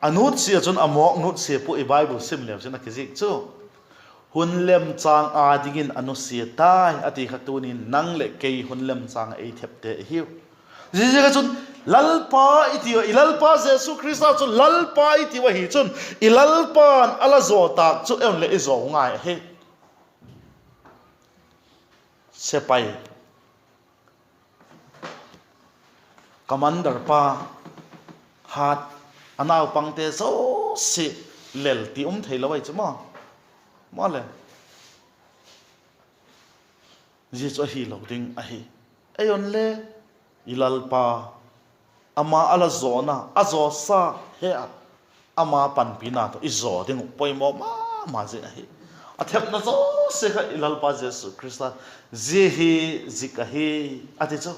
A nutsia chun a mawk nutsia pua, i Bible sim leu chun a kizik chu. Hun lemchâng â dingin a nusia tai a ti kha, tunin nang leh kei hun lemchâng ah ei thepte i hiu. Ziaziak ah chun Lalpa i ti ua, i Lalpa Jesu Khrista chu Lalpa i ti ua hi chun, i Lalpa'n a la zaw tâk chu ei un leh i zaw ngai ahi. Sepai, commander pa, hat, a naupangte zosia lel ti um theilo ahi chu maw. Maw le, zia chu ahilo ding ahi. Ei un le, i Lalpa, ama a la zawna, a zawsa he a, ama panpina tawh i zaw ding uh poimaw ma ma zing ahi. A thepna zosia kha i Lalpa Jesu Khrista, zia hi zik ahi, a ti chu.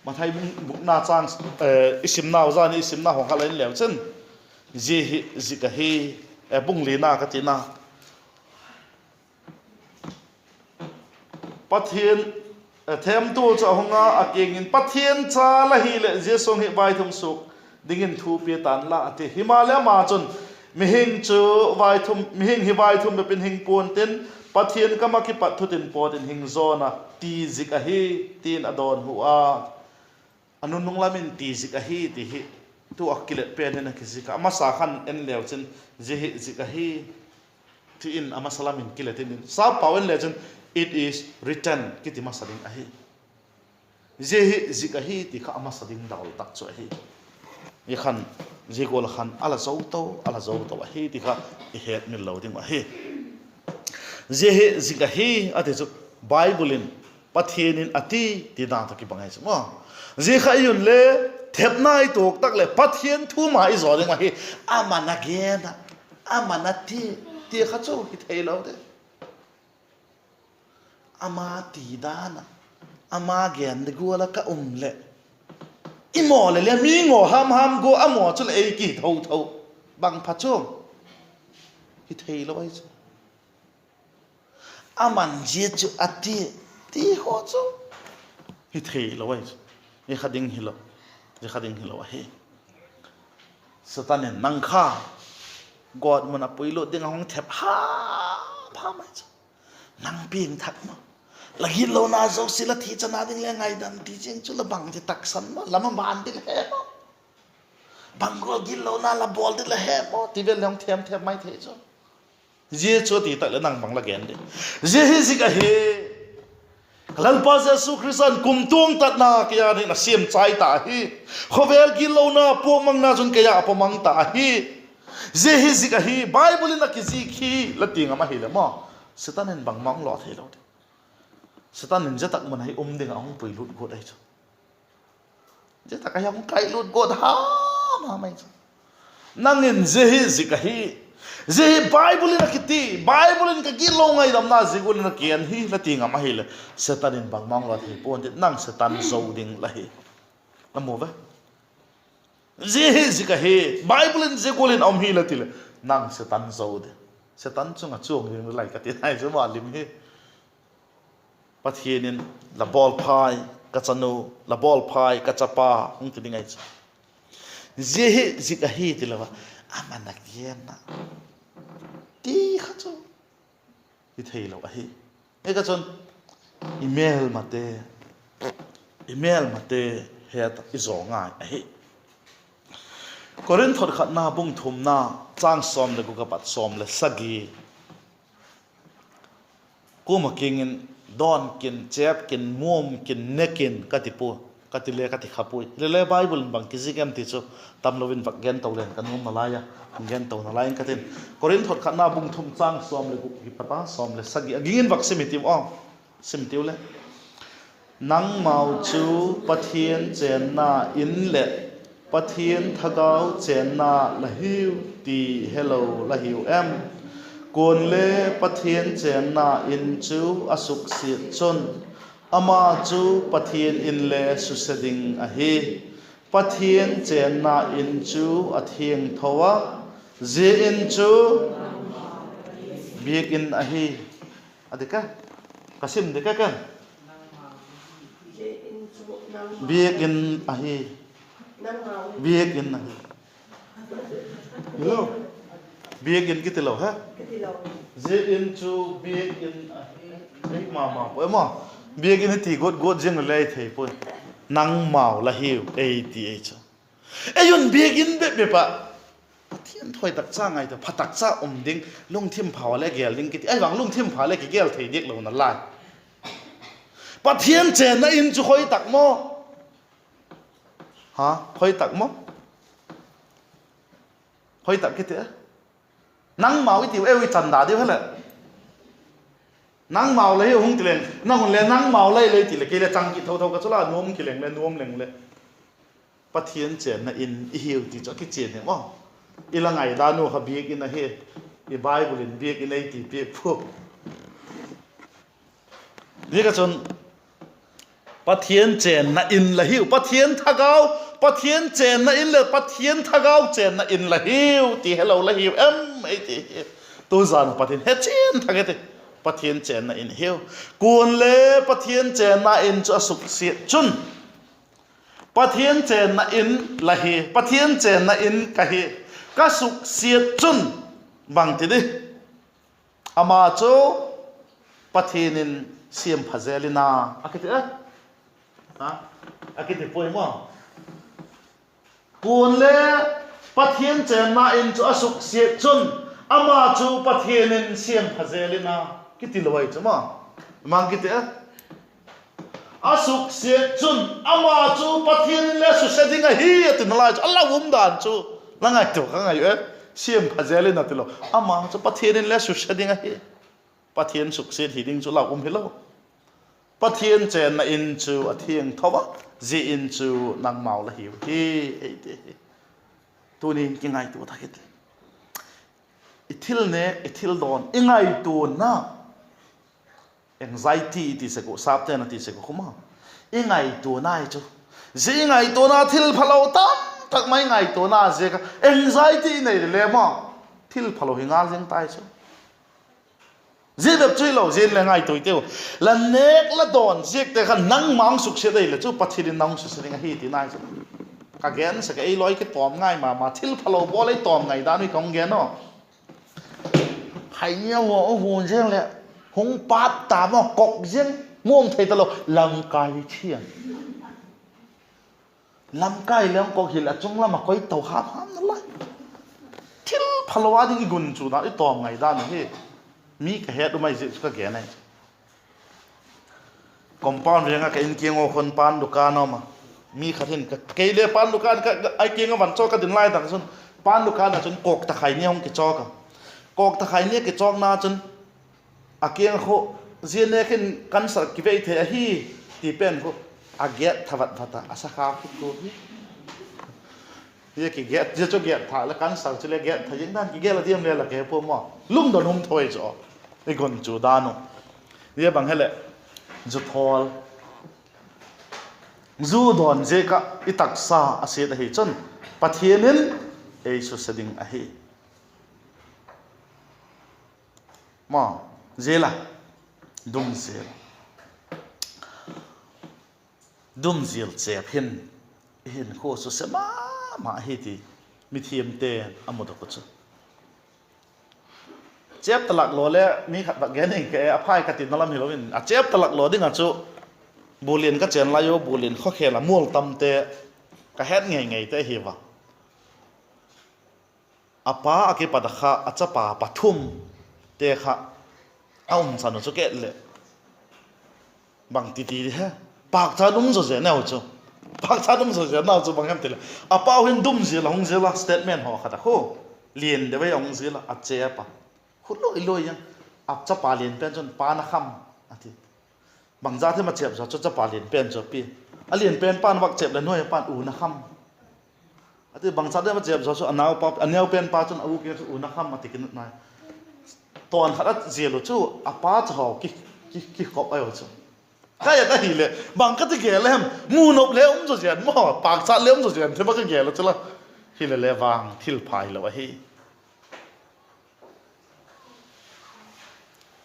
Mathai bung, bung na chang, eh, i simnau, zani i simna hawng kha la en leu chun, zia hi zik ahi, eh, bung lina ka tina. Pathian, eh, themtu chu a hung a, a kiang in, Pathian cha la hileh zia suang hi vaithum suak dingin thu pia tan la, a ti. Himaleh ama chun, mihing chu vaithum, mihing hi vaithum bep in hing pua'n tin, Pathian kam ah kipat thutin pawt in hing zawn a, ti zik ahi, ti'n a dawnhu a. A nunung lam in ti zik ahi ti hi, tu a kilet pen hin a kizik a. A masa khan en leu chun, zia hi zik ahi, ti in a masa lam in kilet in, sap pau en leu chun, it is written, kiti masa ding ahi. Zia hi zik ahi ti kha a masa ding dal tak chu ahi. I khan, zia gual khan a la zo to, a la zo to ahi ti kha i hetmil lo ding uh ahi. Zia hi zik ahi, a ti chu Bible in, Pathian in a ti, ti dan tawh kibang ahi chu maw. Zia kha i un le, thepna i tuak tak leh Pathian thu ma i zaw ding uh ahi. Ama'n a gen a, ama'n a ti, ti kha chu hi theilo ding. Ama ti dan a, ama gen di gual ah ka um leh, i maw leh le mi ngaw ham ham gual a maw chu leh ei ki tho tho. Bang pha chu hi theilo ahi chu. Ama'n zia chu a ti, ti haw chu hi theilo ahi chu. Zia kha ding hilo, zia kha ding hilo ahi. Satan in nang kha God mun a puilut ding a hung thep ham ham ahi chu. Nang piangthak ma, la gitlona zosia la thi chan a ding le ngaidan ti ziang chu la bang ti taksan ma, la ma ban ding he maw, bang gual gitlona la bawl ding la he maw, ti vel le hung them them mai thei chu. Zia chu a ti tak leh nang bang la gen di? Zia hi zik ahi. Ka Lalpa Jesu Khrista'n kumtuang tatna kei â dingin a siam chai ta ahi. Khawvel gitlona puakmangna chun kei â a puakmang ta ahi. Zia hi zik ahi, Bible in a kizik hi, la ti ngam ahileh maw, Setan in bangma hung law theilo di. Setan in zia tak mun ah hi um ding ah hung puilut guat ahi chu. Zia tak ah hi hung kailut guat ham ham ahi chu. Nang in zia hi zik ahi, zia hi Bible in a kiti, Bible in ka gitlo ngaidamna zia gual in a kigen hi, la ti ngam ahileh, Setan in bangma hung law thei pua'n di, nang Setan zo ding la hi. La mu ve? Zia hi zik ahi, Bible in zia gual in a um hi la ti leh, nang Setan zo di. Setan chung ah chuang ding lai ka ti nai chu, ma lim hi. Pathian in, la bawlphai ka chanu, la bawlphai ka chapa, hung ti ding ahi chu. Zia hi zik ahi ti lo a, ama'n a gen a ti kha chu hi theilo ahi. Hi kha chun i mêlmate, i mêlmate het i zaw ngai ahi. Korinth hot khatna bung thumna, châng sawm leh guk apat sawm leh sagi. Kuama kiang in dawn kin, chêp kin, muam kin, ne kin ka ti pua, ka ti le ka ti kha puai. Hilele Bible in bang kizik em ti chu tamlo in vak gen to leng ka nuam nalai a, hung gen to nalai ing ka tin. Korinth hot khatna bung thum châng sawm leh guk kipat a sawm leh sagi a ging in vak sim hitiu aw. Sim tiu le. Nangmau chu Pathian chênna in leh Pathian thagau chênna la hiu ti helo la hiu em? Kuale Pathian chênna in chu a suksiat chun, ama chu Pathian in le suse ding ahi. Pathian chênna in chu a thiangtho a, zia in chu biak in ahi. A dik a, ka sim dik a ken. Biak in ahi. Biak in ahi. Biak in kiti lo he. Zia in chu biak in ahi. Ei ma ma pua e maw. Biak in i ti guat guat ziang le thei puai. Nangmau la hiu ei ti ei chu. Ei un biak in bep bep ah Pathian thoi tak cha ngaitua, pha tak cha um ding, lungthim pha le gel ding kiti. Ahivang lungthim pha le kigel thei diak lo nalai. Pathian chênna in chu khoi tak maw? Ha, khoi tak maw? Khoi tak kiti a. Nangmau i tiu, eu i chan da diu he leh. Nangmau la hiu hung ti leng, nang un le nangmau la hi lei ti leh, kei le chang kit tho tho ka chu la nuam kileng le nuam leng le. Pathian chênna in i hiu ti chu a kichian hi maw. I la ngaidan u kha biak in ahi. I Bible in biak in ei ti piak pua. Zia ka chun Pathian chênna in la hiu, Pathian thagau, Pathian chênna in leh Pathian thagau chênna in la hiu ti helo la hiu em ei ti hi. Tuzan Pathian he chian thak e ti. Pathian chênna in hiu. Kuale Pathian chênna in chu a suksiat chun, Pathian chênna in la hi, Pathian chênna in ka hi, ka suksiat chun, bang ti di? Ama chu Pathian in siam pha zel in a, a kiti a. A kiti puai maw. Kuale Pathian chênna in chu a suksiat chun, ama chu Pathian in siam pha zel in a, kiti lo ai chu maw. Mang kiti a. A suksiat chun, ama chu Pathian in le suse ding ahi a ti nalai chu, a la um dan chu la ngaitua ka ngai e. Siam pha zel in a ti lo, ama chu Pathian in le suse ding ahi. Pathian suksiat hi ding chu la um hilo. Pathian chênna in chu a thiangtho a, zia in chu nangmau la hiu hi, ei ti hi. Tuni'n kingaitua thak hi ti. I thil nêk, i thil dawn, i ngaituana, anxiety i ti sek uh, sapte'n a ti sek uh khu maw. I ngaituana hi chu, zia i ngaituana thil phalo tam tak mai ngaituana ziak a anxiety i nei le le maw, thil phalo hi ngal zing tai chu. Zia bep chu hilo, zia in le ngaitua i tiu. La nêk la dawn ziakte kha nangma hung suksiat ahileh chu Pathian in na hung suse ding ahi ti nai chu. Ka gen sek a, ei lawi kitawm ngai ma ma, thil phalo bawl ei tawm ngai dan ui ka hung gen aw. Hai nia ua u hun ziang leh, hung pât ta maw, kok ziang, muam thei talo, lamkai thiam. Lamkai leng kok hil a chung lam a koi to ham ham nalai. Thil Phalo a ding i gunchu dan, i tawm ngai dan ahi. Mi ka het um ai ziak chu ka gen ahi chu. Compound veng ah ka in kiang ua khun pan dukan a um a. Mi khat hin ka, kei le pan dukan ka, ai kiang a van chawk ka din lai tak chun, pan dukan ah chun kawk takhai ni hung kichawk a. Kawk takhai ni a kichawkna chun, a kiang khu, zia nêk hin cancer kivei thei ahi, ti pen khu, a gate tha vat vat a, a sakha khu tu hi. Zia ki gate, zia chu gate tha le cancer chu le gate tha zing dan ki gel a diam le la ke pua maw. Lungdon um thoi chu. I gunchu dan uh. Zia bang hileh, zu thawl, zu dawn ziak ah i taksa a siat ahi chun, Pathian in ei suse ding ahi. Ma, zia la, dumzial. Dumzial chêp hin i hinkhua suse ma ma ahi ti mithiamte a mudok uh chu. Chêp talak law le mi khat vak gen ing ka e, a phai ka tina lam hilo in, a chêp talak law ding ah chu, bulian ka chên lai u, bulian khawkhel a mual tamte ka het ngei ngeite ahi va. A pa a kipat a kha a chapa pathumte kha a umchan uh chu ket leh, bangti ti di he, pâkchat um zaw zen nau chu, pâkchat um zaw zen nau chu bang hem ti leh, a pau hin dumzial a hung zial a, statement haw khat a khu, lian deu ei a hung zial a, a chêp a, khu lui lui a, a chapa lian pen chun, Pa, na kham, a ti. Bangzat hem a chêp zaw chu chapa lian pen chu a pi. A lian pen pa'n vak chêp leh nuai a pa'n, U, na kham, a ti. Bangzat hem a chêp zaw chu a nau pa, a neu pen pa chun a u kiang chu, U, na kham, a ti kinut nai. Tawn khat a zial uh chu a pa cha haw ki, ki, kikhop ai u chu. Ka et ahileh bang ka ti gel a hem, mu nop le um zaw zen maw, pâkchat le um zaw zen thei ba ka gel a chu la. Hilele vang thil pha hilo ahi.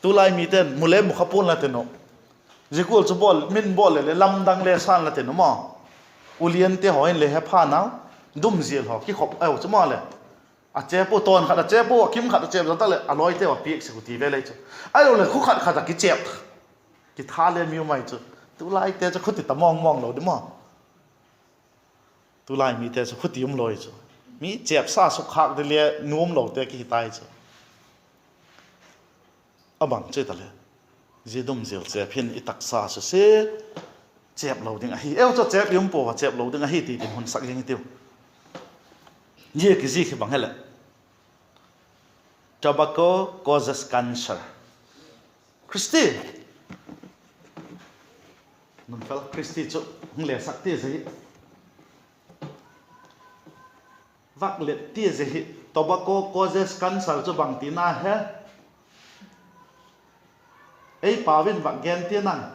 Tulai mite'n mu le mu kha pua'n la tin uh. Zia gual chu bawl, min bawl leh le lamdang le sa'n la tin uh maw. Uliante haw in le he pha nau, dumzial haw kikhop ai u chu maw leh, a chêp u, tawn khat a chêp u, a kim khat a chêp zaw tak leh a lawiteu a piak sek uh ti vel ei chu. Ahiloleh khu khat khat a kichêp, kitha le mi um ai chu. Tulaite chu khuti ta mawng mawng lo di maw. Tulai mite chu khuti um lo i chu. Mi chêpsa sukkhâk di le nuam lote kihi tai chu. A bang chu i ta le, zia dumzial chêp hin i taksa suse, chêp lo ding ahi. Eu chu chêp i um pua a, chêp lo ding ahi ti tin hun sak zing i tiu. Zia kizik hi bang hileh, Tobacco causes cancer. Christy, nun fel Christy chu hung le sak ti zia hi, vak let ti zia hi, Tobacco causes cancer chu bang tina he? Ei pau in vak gen ti nang.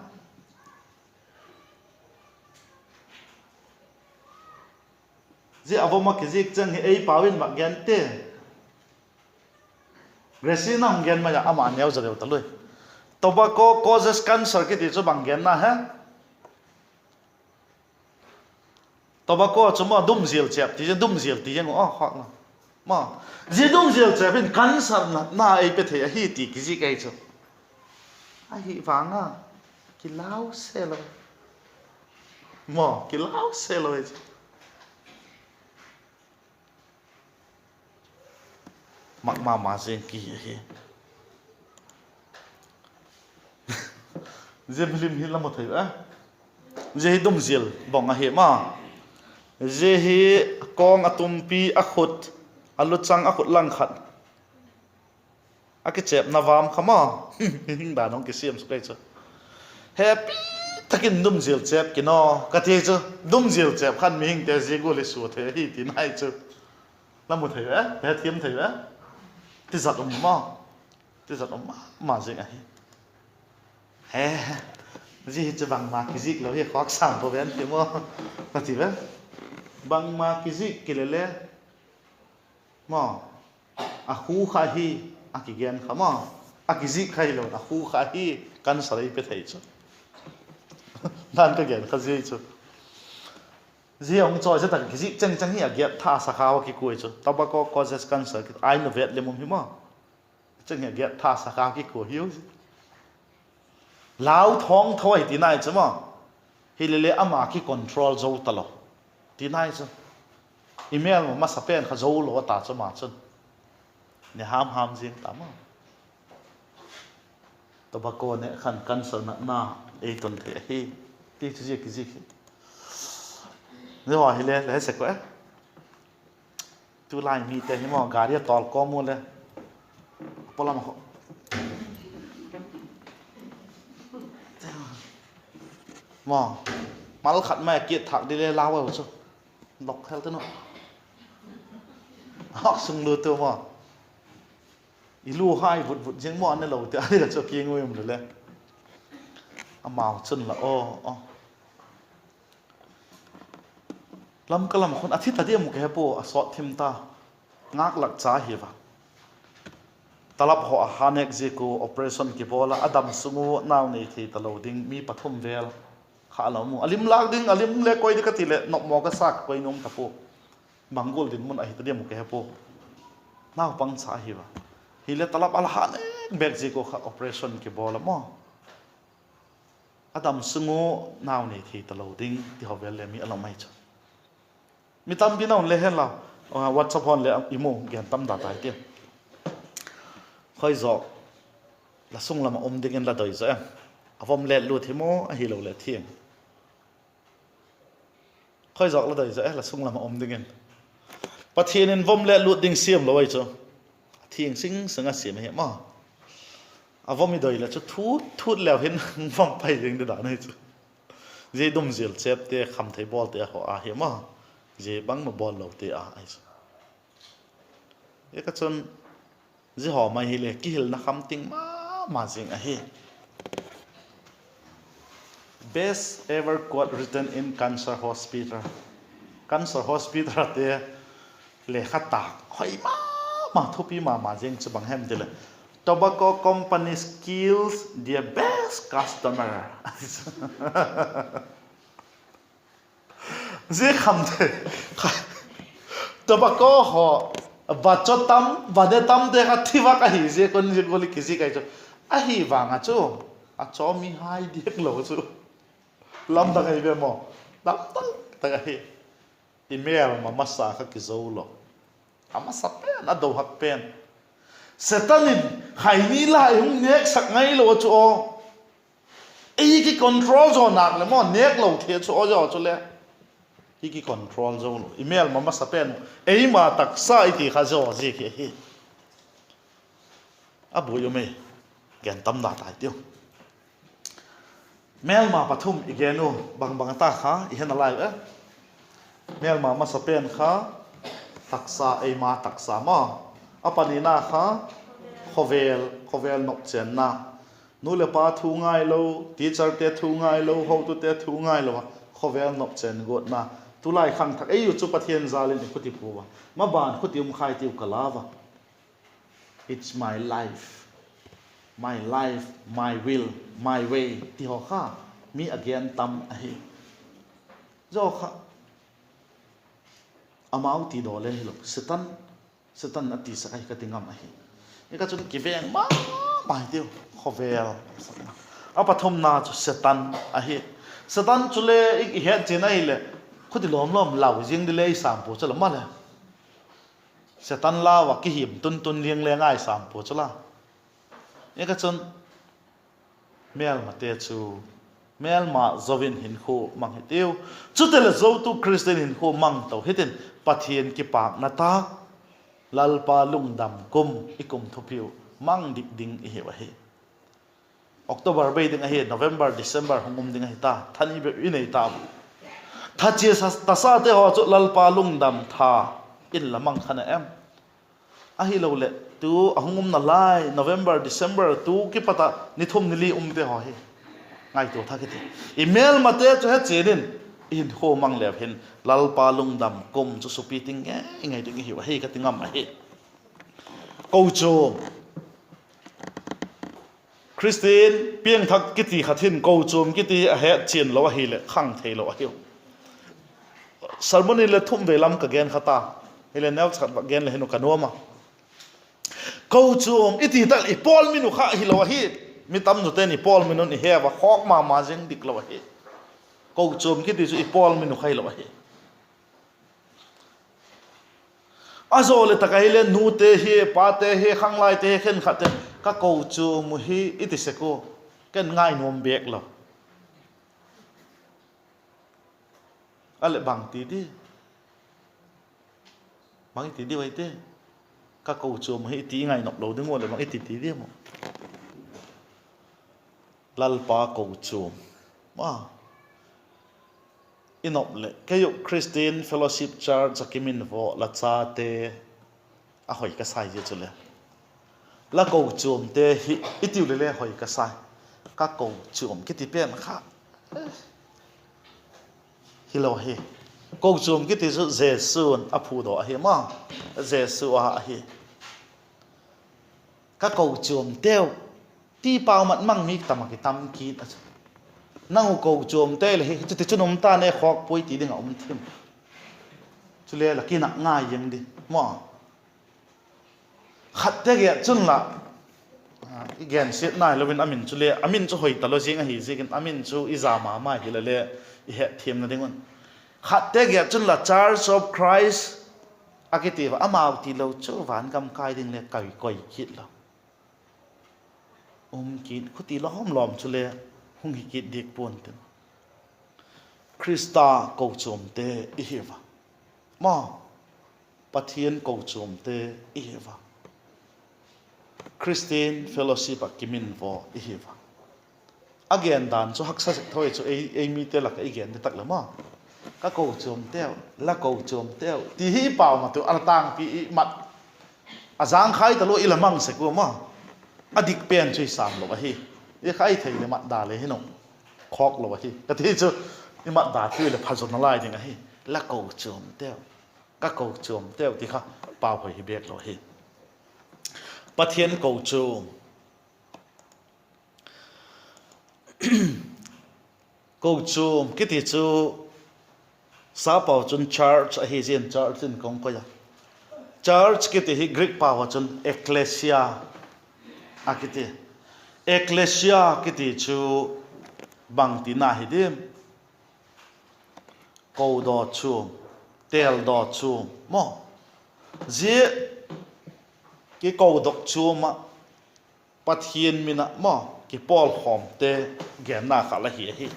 Zia a vom a kizik chang hi ei pau in vak gen ti. Gracie, na hung gen mai a, ama neu za deu ta lui. Tobacco causes cancer kiti chu bang genna he? Tobacco chu maw, dumzial chêp ti, dumzial ti zing u a khâk la, maw. Zia dumzial chêp in cancer na, na ei pe thei ahi ti kizik ahi chu. Ahi vang a, kilau se lo, maw, kilau se lo ahi chu. Mak ma ma zing ki hi ahi. Zia milim hi la mu thei a. Zia hi dumzial bang ahi ma. Zia hi kawng, a tumpi, a khut, a luchang, a khut lang khat a kichêpna vam kha maw. Hing dan hung kisiam suk ei chu. Hepi tak in dumzial chêp kinaw ka ti chu. Dumzial chêp khan mihingte zia gual i sua thei ahi ti nai chu. La mu thei ve, la thiam thei ve. Tizat um maw. Tizat um ma ma zing ahi. He, zia hi chu bangma kizik lo hi khawk sam pua ven ti maw, ka ti ve. Bangma kizik kile le, maw, a khu kha hi, a kigen kha maw, a kizik kha hilo, a khu kha hi, cancer ei pe thei chu. Dan ka gen kha zia chu. Zia hung chawi zia tak kizik cheng cheng hi a giat tha sakha a kikua chu. Tobacco causes cancer, ai nu vet lim um hi maw. Cheng hi a giat tha sakha kikua hiu. Lau thawng tho ahi ti nai chu maw. Hilele ama kicontrol zo talo ti nai chu. I mêl ma masa pen kha zo lo a ta chu ama chun. Ne ham ham ziang ta maw. Tobacco ne khan cancer natna ei tun thei ahi, ti chu zia kizik hi. Zia haw hile le he sek u e. Tulai mite hi maw, gari a tawl kawm u le, a pawlam kha maw, mal khat mai a kiat thâk di le lau a chu, lok hel tanu, hak sung lut u maw. I lu hai vut vut ziang maw, a ne lo ti a, a ni la chu a kiang ui um le le. Amau chun la aw, aw. Lamka lam khun a thi ta diam ka he pua, a sawt thim ta. Ngâk lak cha hi va. Talap haw a ha nêk ziak u operation kibawl a, a dam sung u nau nei thei talo ding mi pathum vel kha a la um u. A lim lâk ding, a lim le koi ding ka ti leh nopmaw ka sa, ka koi nuam ta pua. Bang gual dinmun ahi ta diam ka he pua. Naupang cha hi va. Hile talap a la ha nêk bêk ziak u kha operation kibawl a maw. A dam sung u nau nei thei talo ding ti haw vel le mi a la um ahi chu. Mi tampi na un le hen la, WhatsApp hon le i mu gen tam da tai tiu. Khoi zawk la sung lam ah um dingin la doi zaw em? A vom let lût hi maw, ahiloleh thiang? Khoi zawk la doi zaw e, la sung lam ah um dingin? Pathian in vom let lût ding siam lo ahi chu. A thiang sing sing a siam ahi maw. A vom i doi leh chu thut thut leu hin vom pai ding di dan ahi chu. Zia dum zil chêpte, khamthei bawlte haw a hi maw. Zia bangma bawl lote a ahi chu. Ziaka chun, zia haw mai hile kihilna kham ting ma ma zing ahi. Best ever quote written in Cancer Hospital. Cancer Hospital ate lekha tâk hoi ma ma, thupi ma ma zing chu bang hem ti leh, Tobacco companies kills their best customer. Zia khamthei, tobacco haw, vachaw tam, vane tamte kha thi vak ahi ziak un, zia gual i kizik ahi chu. Ahi vang a chu, a chaw mi hai diak lo chu. Lamdang ahi ve maw? Lamdang tak ahi. I mêlma masa kha kizo lo. A masa pen, a do hak pen. Setan in khaini la i hung nêksak ngailo a chu aw. Ei kicontrol zaw nâk leh maw, nêk lo thei chu aw zaw chule. I kicontrol zo lo. I mêlma masa pen, eima taksa i ti kha zaw ziak hi ahi. A buai um e, gen tam da tai tiu. Mêlma pathum i gen u, bang bang ta kha i he nalai e. Mêlma masa pen kha taksa, eima taksa maw. A panina kha khawvel, khawvel nopchênna. Nu leh pa thu ngailo, teacherte thu ngailo, hotute thu ngailo a khawvel nopchên guatna. Tulai khangthak ei u chu Pathian jâl in i khuti pua a, maban khuti um khai tiu ka lau a. It's my life, my life, my will, my way ti haw kha mi a gen tam ahi. Zia kha amau ti daw le hilo, Setan, Setan a tisak ahi ka ti ngam ahi. Ziaka chun kiveng ma ma hitiu, khawvel. A pathumna chu Setan ahi. Setan chule i hetchian ahileh, khuti lawm lawm lau zing di le i sam pua chu la maleh. Setan lau ah kihim tun tun liang le ngai sam pua chu la. Ziaka chun mêlmate chu, mêlma zo in hinkhua mang hitiu. Chutileh zotu Khristian hinkhua mang to hitin, Pathian kipâkna tâk, Lalpa lungdam kum, i kum thupiu mang dik ding i hiu ahi. October bei ding ahi, November, December hung um ding ahi ta, tha ni bep i nei ta. Tha chia sa, tasate haw chu Lalpa lungdam tha in la mang kha na em? Ahiloleh tu a hung umna lai November, December tu kipat ah ni thum ni li umte haw hi ngaitua thak hiti. I mêlmate chu hechian in, i hinkhua mang leu hin Lalpa lungdam kum chu supi ting ngei ngei ding i hiu ahi ka ti ngam ahi. Kochuam, Khristian piangthak kiti khat hin kochuam kiti a hetchian lo ahileh khang theilo ahiu. Sermon in le thum vei lam ka gen kha ta, hileh neu khat vak gen le hin u ka nuam a. Kochuam i ti tak i pawl min u kha hilo ahi. Mi tamzaw te'n i pawl min un i he ua, khawk ma ma zing dik lo ahi. Kochuam kiti chu i pawl min u kha hilo ahi. A zaw leh tak ahile nute hi, pate hi, khanglaite hi, khenkhat te, ka kochuam uh hi i ti sek ua, ken ngai nuam bêk lo. A leh bang ti di, bang i ti di ai te, ka kochuam uh hi i ti i ngainop lo ding ua leh bang i ti ti di maw? Lalpa kochuam a i nop leh, kei uh Christian Fellowship Church ah kimin vaw la chate, a hoi ka sai zia chule, la kochuamte hi i tiu le le hoi ka sai. Ka kochuam kiti pen kha hilo hi. Kochuam kiti chu Jesu'n a phudaw ahi maw. Jesu a ahi. Ka kochuamteu ti pau mat mang mi tam a kitam kit a chu. Nang uh kochuamte le hi, chutichun um ta ne khawk puai ti ding ah um thim. Chule la kinâk ngai zing di maw. Khatte giat chun la, i gensiat nai lo in a min chu le, a min chu hoi talo zing ahi ziakin a min chu i za ma ma hile le, i hetthiamna ding un. Khatte giat chun la Church of Christ a kiti va, amau tilo chu van gam kai ding le kai koi kit lo. Um kit khuti lawm lawm chule hung hi kit diak pua'n tin. Khrista kochuamte i hi va. Maw, Pathian kochuamte i hi va. Christian Fellowship ah kimin vaw i hi va. A gen dan chu haksa sek tho chu, ei, ei mite lak ah i gen di tak le maw. Ka kochuamteu, la kochuamteu ti hi pau mat u a la tângpi i mat. A zangkhai talua i la mang sek ua maw. A dik pen chu i sâm lo ahi. I khai thei leh mat da le hin um khawk lo ahi ka ti chu, i mat da thei leh pha zaw nalai ding ahi. La kochuamteu, ka kochuamteu ti kha pau hoi hi bêk lo ahi. Pathian kochuam, kochuam kiti chu sapau chun church ahi zia'n church in ka hung koi a. Church kiti hi Greek pau ah chun ekklesia a kiti. Ekklesia kiti chu bangtina hi diam? Kodaw chuam, têldaw chuam maw. Zia kikodok chuam ah Pathian min ah maw kipawlkhawmte genna kha la hi ahi.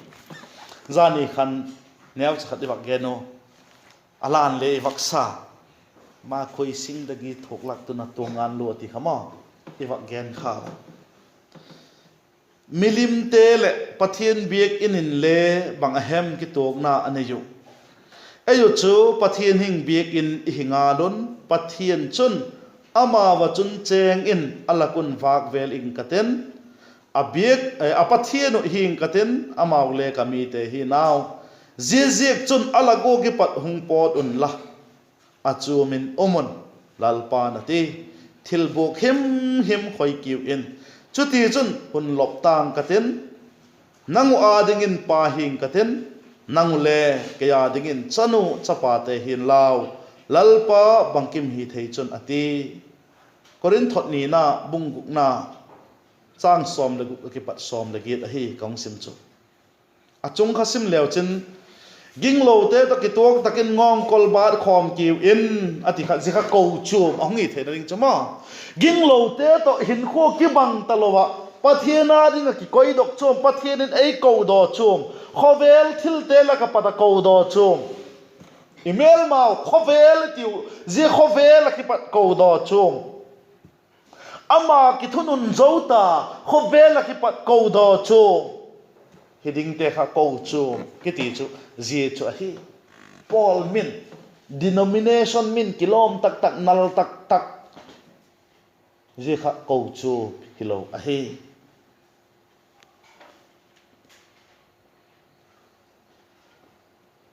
Zani khan neucha khat i vak gen u, a lan le i vak sa, ma khui sing dagi thuak lak tuna tuang ngan lua ti kha maw, i vak gen kha. Milimte leh Pathian biak in inle bang a hem kituakna a nei uh? Ei uh chu Pathian hing biak in i hi ngal un, Pathian chun amau ah chun chêng in a lak un vâk vêl ing ka tin, a biak, eh, a Pathian uh hing ka tin, amau le ka mite hi nau. Ziaziakchun a lak ua kipat hung pawt unla, a chuam in um un, Lalpa'n a ti. Thil buak him him khoi kiu in, chutichun hun lop tâng ka tin, nang uh â dingin pa hing ka tin, nang uh le kei â dingin chanu chapate hin lau, Lalpa bangkim hithei chun, a ti. Korinth thot nina bung gukna, châng sawm leh guk a kipat sawm leh giat ahi ka hung sim chu. A chung kha sim leu chin, ginglote tawh kituak tak in ngawngkol bât khawm kiu in, a ti kha, zia kha kochuam a hung hi theina ding chu maw. Ginglote tawh hinkhua kibang talo ah Pathian â ding ah kikoidok chuam, Pathian in ei kodaw chuam, khawvel thilte lak ah pat a kodaw chuam. I mêlmau khawvel i tiu, zia khawvel ah kipat kodaw chuam. Ama kithunun zo ta, khawvel ah kipat kodaw chuam. Hi dingte kha kochuam kiti chu zia chu ahi. Pawl min, denomination min kilawm tak tak, nal tak tak, zia kha kochuam hilo ahi.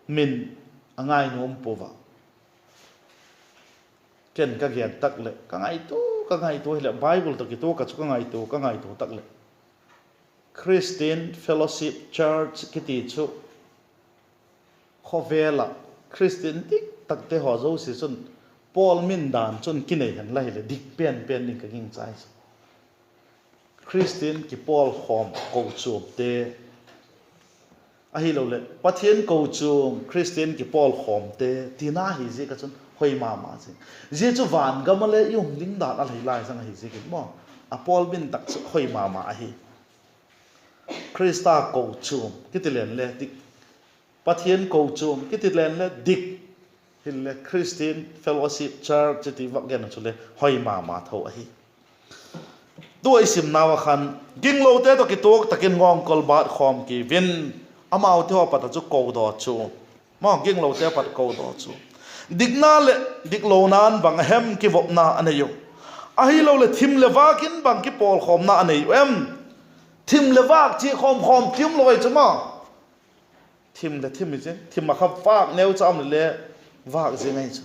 Min a ngai nuam pua a. Ken ka gen tak leh ka ngaitua, ka ngaitua hileh Bible tawh kituak ah chu ka ngaitua, ka ngaitua tak leh Christian Fellowship Church kiti chu khawvel ah Christian dik takte haw zosia chun Paul min dan chun kinei hen la hileh dik pen pen ding ka gingchai chu. Christian kipawlkhawm kochuamte, ahiloleh Pathian kochuam Christian kipawlkhawmte tina hi ziak ah chun Hoi ma ma zing. Zia chu van gam ah le i um ding dan a hoi lai zang ahi ziakin maw, a pawl bin tak chu hoi ma ma ahi. Khrista kochuam kiti len le dik, Pathian kochuam kiti len le dik, hinle Christian Fellowship Church ti vak gen chule hoi ma ma tho ahi. Tu i simnau ah khan, ginglote tawh kituak tak in ngawngkol bat khawm kiu in, amaute haw pat ah chu kodaw chuam. Maw, ginglote pat kodaw chuam. Dikna leh diklona'n bang a hem kivopna a nei uh? Ahiloleh thim leh vâk in bang kipawlkhawmna a nei uh em? Thim leh vâk chia khawm khawm ki um lo ai chu maw. Thim leh thim i chi, thim ah kha vâk neucha um le le vâk zing ahi chu.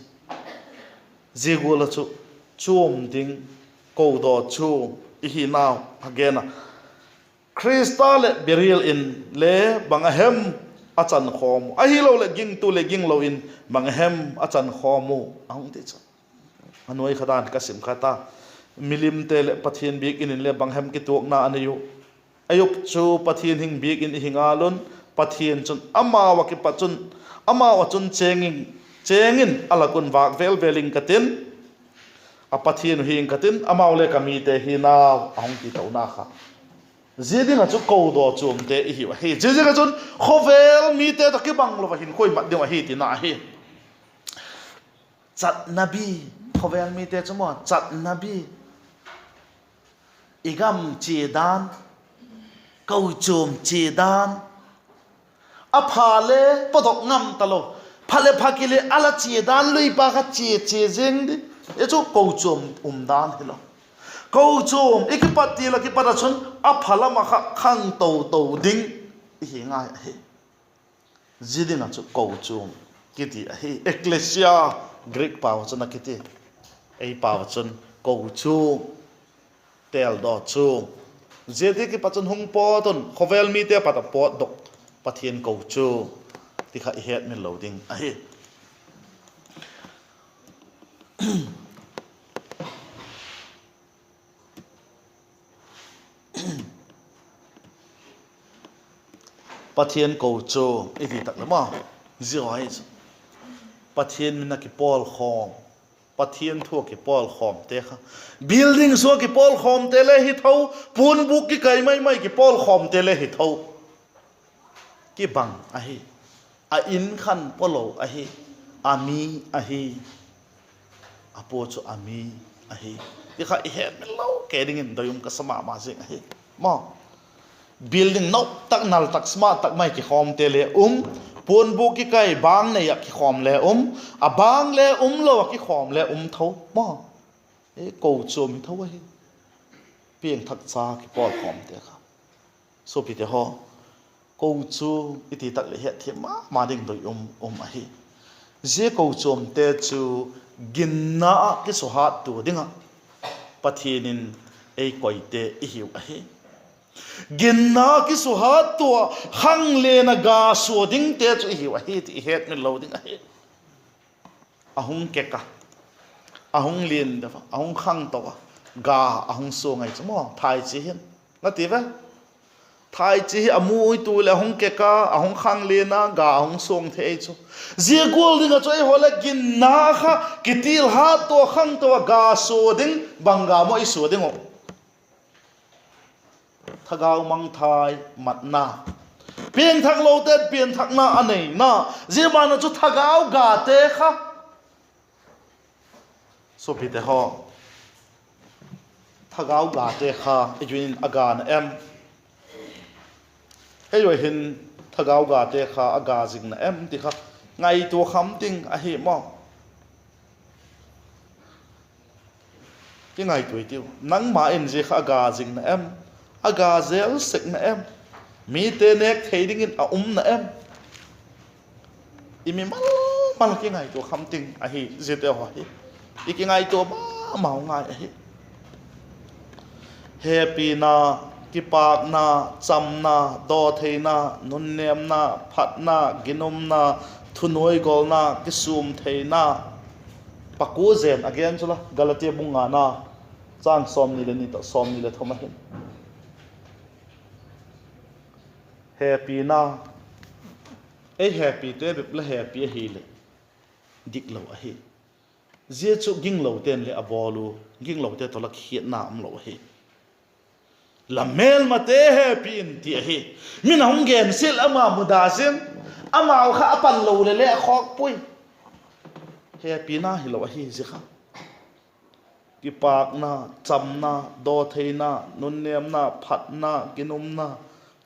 Zia gual ah chu chuam ding, kodaw chuam i hinau a gen a. Khrista leh Belial in le bang a hem a chan khawm uh? Ahiloleh gingtu leh ginglo in bang a hem a chan khawm uh? a hung ti chu. A nuai kha dan ka sim kha ta. Milimte leh Pathian biakin in le bang hem kituakna a nei uh? Ei up chu Pathian hing biakin i hi ngal un, Pathian chun amau ah kipat chun, amau ah chun chêng in, chêng in a lak un vâk vêl vêl ing ka tin, a Pathian uh hi ing ka tin, amau le ka mite hinau a hung ti tona kha. Zia ding ah chu kodaw chuamte i hiu ahi. Zia ziak ah chun khawvel mite tawh kibang lo ah hinkhua i mat ding uh ahi tina ahi. Chatna bi, khawvel mite chu maw, chatna bi, i gam chia dan, kochuam chia dan, a pha le pawtdok ngam talo, pha leh pha kile a la chia dan lui pa kha chia chia zing di. I chu kochuam um dan hilo. Kochuam i kipat ti la kipat ah chun a pha lam ah kha khangto to ding i hi ngai ahi. Zia ding ah chu kochuam kiti ahi. Ekklesia, Greek pau ah chun a kiti. Ei pau ah chun kochuam, têldaw chuam. Zia ti kipat chun hung pawt un, khawvel mite pat ah pawtdok, Pathian kochuam ti kha i hetmil lo ding ahi. Pathian kochuam i ti tak le maw, zia hi chu Pathian min a kipawlkhawm, Pathian thu a kipawlkhawmte kha, building sua kipawlkhawmte le hi tho, puanbûk kikai mai mai kipawlkhawmte le hi tho. Kibang ahi. A in khan pawlo ahi. A mi ahi. A pua chu a mi ahi. Ti kha i hetmil lo kei dingin doi um ka sa ma ma zing ahi. Maw. Building nop tak, nal tak, smart tak mai kikhawmte le um. Puanbûk kikai bâng nei ah kikhawm le um. A bâng le um lo ah kikhawm le um tho. Maw. E, kochuam hi tho ahi. Piangthak cha kipawlkhawmte kha. Suapite haw, kochuam i ti tak leh hetthiam ma ma ding doi um um ahi. Zia kochuamte chu ginna ah kisuhat tua ding ah Pathian in ei koite i hiu ahi. Ginna kisuhat tua, khanglen ah ga sua dingte chu i hiu ahi ti i hetmil lo ding ahi. A hung kek a, a hung lian deu a, a hung khangto a, ga a hung suang ahi chu maw, thaichi hin. La ti ve? Thaichi hi a mu ui tu leh a hung kek a, a hung khanglen a, ga a hung suang thei ahi chu. Zia gual ding ah chu eihaw le ginna kha kitilhat tua, khangto a ga sua ding, bang ga maw i sua ding uh? Thagau mangthai matna, piangthaklote pianthakna a neina, zia ban ah chu thagau gate kha. Suapite haw, thagau gate kha i un in a ga na em? Eihaw hin thagau gate kha a ga zing na em ti kha ngaitua kham ding ahi maw. Kingaitua i tiu, nangma in zia kha a ga zing na em? A ga zel sek na em? Mite nêk thei dingin a um na em? I mimal mal kingaitua kham ding ahi, ziate haw hi. I kingaitua ma mau ngai ahi. Hepina, kipâkna, chamna, dawtheina, nunnêmna, phatna, ginumna, thunuaigolna, kisûm theina, pakua zen a gen chu la, Galatia bung ngana, châng sawmni le ni tawh sawmni le thum ahin. Hepina, ei hepite bep la hepi ahileh diklo ahi. Zia chu ginglote'n le a bawl u, ginglote tawh la khiatna um lo ahi. La mêlmate hepi in ti ahi. Min a hung gensiat ama muda ziang, amau kha a pan lo leh le a khawk puai. Hepina hilo ahi zia kha. Kipâkna, chamna, dawtheina, nunnêmna, phatna, ginumna,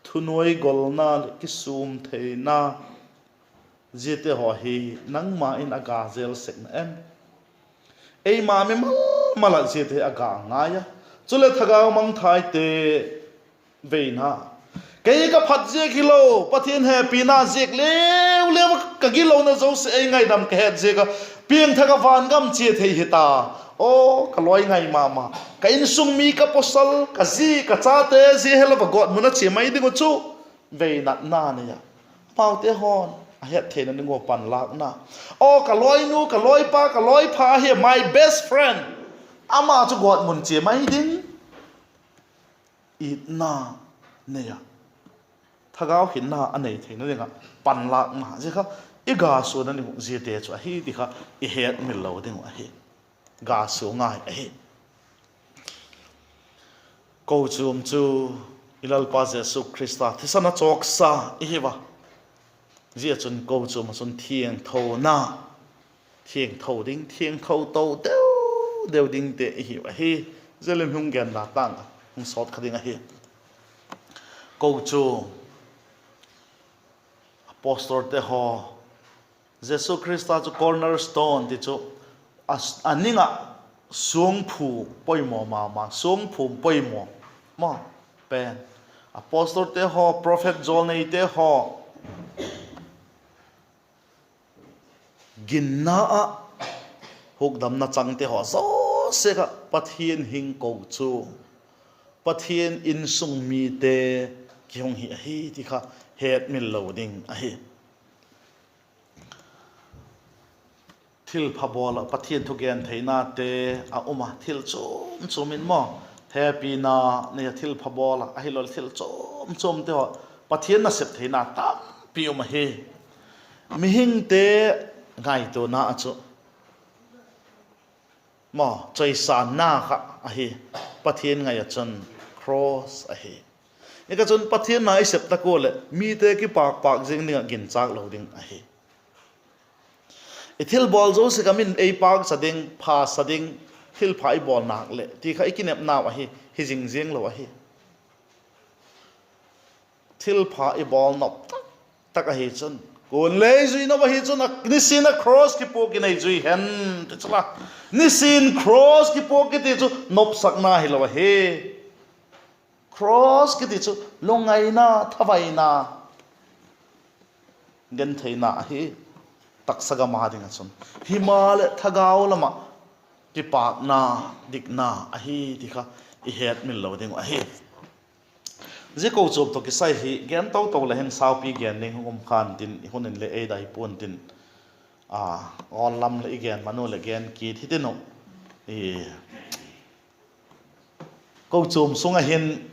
thunuai golna leh kisûm theina, ziate haw hi nangma in a ga zel sek na em? Eima mimal mal ah ziate hi a ga ngai a. Chuleh thagau mangthaite veina, kei ka phat ziak hilo, Pathian hepina ziak leu leu a ka gilona zosia ei ngaidam ka het ziak a, piangthak ah van gam chia thei hita. Aw ka lawi ngai ma ma, ka insung mi, ka pawsal, ka zi, ka chate zia helo va gawtmun a chia mai ding uh chu veinatna nei a, amaute haw'n a het theina ding ua panlâkna. Aw ka lawinu, ka lawipa, ka lawipha ahi, my best friend, ama chu gawtmun chia mai ding itna nei a, thagau hinna a nei theina ding ah panlâkna zia kha i ga suana ding uh ziate chu ahi ti kha i hetmil lo ding uh ahi. Ga sua ngai ahi. Kochuam chu i Lalpa Jesu Khrista thisan a chawksa i hiu a, zia chun kochuam ah chun thiangthona, thiangtho ding, thiangtho to deu deu dingte i hiu ahi. Zia lim hung genna tâng a hung sawt kha ding ahi. Kochuam, apostlete haw, Jesu Khrista chu cornerstone ti chu, a ning ah suangphu poimaw ma ma, suangphu poimaw maw, pen, apostlete haw, prophet jawlneite haw ginna ah hukdamna changte haw zosia kha Pathian hing kochuam, Pathian insung mite kihung hi ahi ti kha hetmil lo ding ahi. Thilpha bawl ah Pathian thugen theinate a um a, thil chuam chuam in maw, hepina nei a, thilpha bawl ah ahiloleh thil chuam chuamte haw, Pathian nasep theina tampi um ahi. Mihingte ngaituana ah chu maw, chawisânna kha ahi. Pathian ngai ah chun cross ahi. Hi kha chun Pathian na i sep tak ua leh mite kipâk pâk ziang ding ah ginchâk lo ding ahi. I thilbawl zosia kha min ei pâkcha ding, pha sa ding, thilpha i bawl nâk leh ti kha i kinepnau ahi, hi zing ziang lo ahi. Thilpha i bawl nop tak tak ahi chun, kuale i zui nop ahi chun, nisin a cross kipuak in ei zui hen ti chu la. Nisin cross kipuak kiti chu nopsakna hilo ahi. Cross kiti chu lungngaina, thavaina gentheina ahi, taksa gam a ding ah chun. Himaleh thagau lam ah kipâkna, dikna ahi ti kha i hetmil lo ding uh ahi. Zia kochuam tawh kisai hi gen to to leh hin saupi gen ding hung um khan tin, i hun in le ei dai pua'n tin, a, awl lam leh i gen man u leh gen kit hitin uh. Kochuam sung ah hin,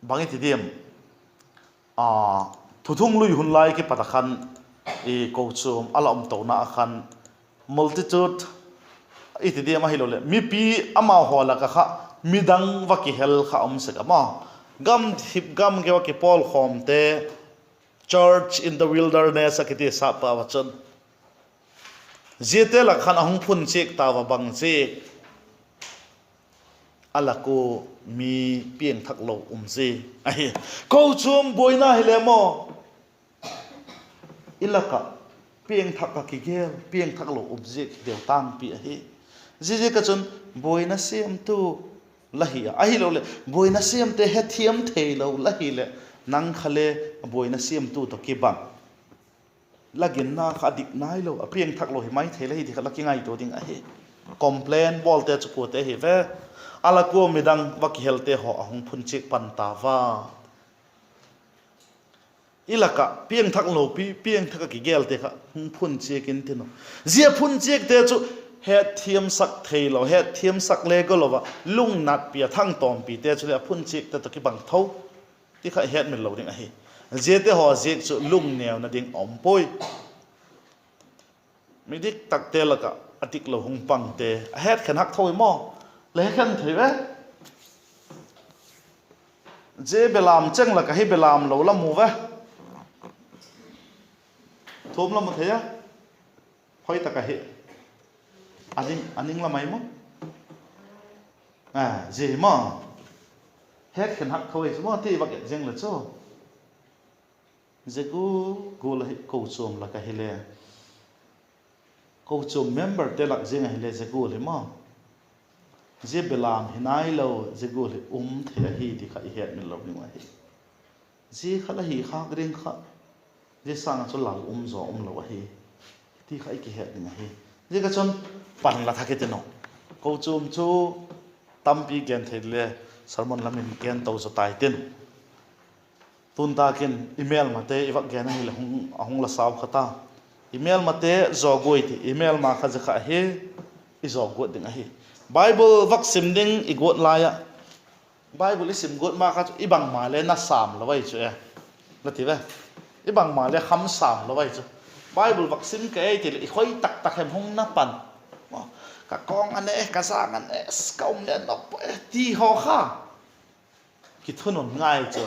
bang i ti diam, thuthunglui hun lai kipat ah khan, kochuam a la umtona ah khan multitude i ti diam ahiloleh mipi, amau haw lak ah kha midang va kihel kha um sek a maw. Gamthip gamgeu ah kipawlkhawmte, church in the wilderness a kiti sap pau ah chun, ziate lak khan a hung phunchiak tau a, bang ziak? A lak ua mi piangthak lo um ziak ahi. Kochuam buaina hile maw, i lak ah piangthak ah kigel, piangthak lo um ziak hi deu tângpi ahi. Ziaziak ah chun buaina siamtu la hi a, ahiloleh buaina siamte hethiam theilo la hileh, nang kha le buaina siamtu tawh kibang la ginna kha a dik nailo, a piangthak lo hi mai thei la hi ti kha la kingaitua ding ahi. Complain bawlte chu kuate hi ve? A lak ua midang va kihelte haw a hung phunchiak pan ta va. I lak ah piangthak lopi, piangthak ah kigelte kha hung phunchiak intin uh. Zia phunchiakte chu hetthiamsak theilo, hetthiamsak le golo ah lungnatpi a thangtawmpite chu le a phunchiakte tawh kibang tho ti kha i hetmil lo ding ahi. Ziate haw ziak chu lungneuna ding a um puai. Mi dik takte lak ah a diklo hung pangte a hetkhen hak tho i maw? La he khen thei ve. Zia belam cheng lak ah hi belam lo la mu ve. Thum la mu thei a. Hoi tak ahi. A ning, a ning la mai maw? A, zia hi maw? Hetkhen hak tho i chu maw ti vak et zing le chu. Zia gual gual ahi kochuam lak ah hile, kochuam memberte lak ziang ahile zia gual hi maw? Zia belam hi nailo, zia gual hi um thei ahi ti kha i hetmil lo ding uh ahi. Zia kha la hi khâk ding kha, zia sâng ah chu lal um zaw um lo ahi ti kha i kihet ding ahi. Ziak ah chun pan la thak i tin uh. Kochuam chu tampi gen thei le sermon lam in gen to zaw tai tin. Tu'n tak in i mêlmate i vak gen ahileh hung, a hung la sau kha ta. I mêlmate zaw guai ti, i mêlma kha zia kha ahi, i zaw guat ding ahi. Bible vak sim ding i guat lai ah, Bible i sim guat ma kha chu i bangma le na sâm lo ai chu e. La ti ve. I bangma le kham sâm lo ai chu. Bible vak sim ka ei ti leh i khoi tak tak hem hung na pan. Ka kawng a ne, ka zâng a ne, ka um le nop e ti haw kha kithunun ngai chu.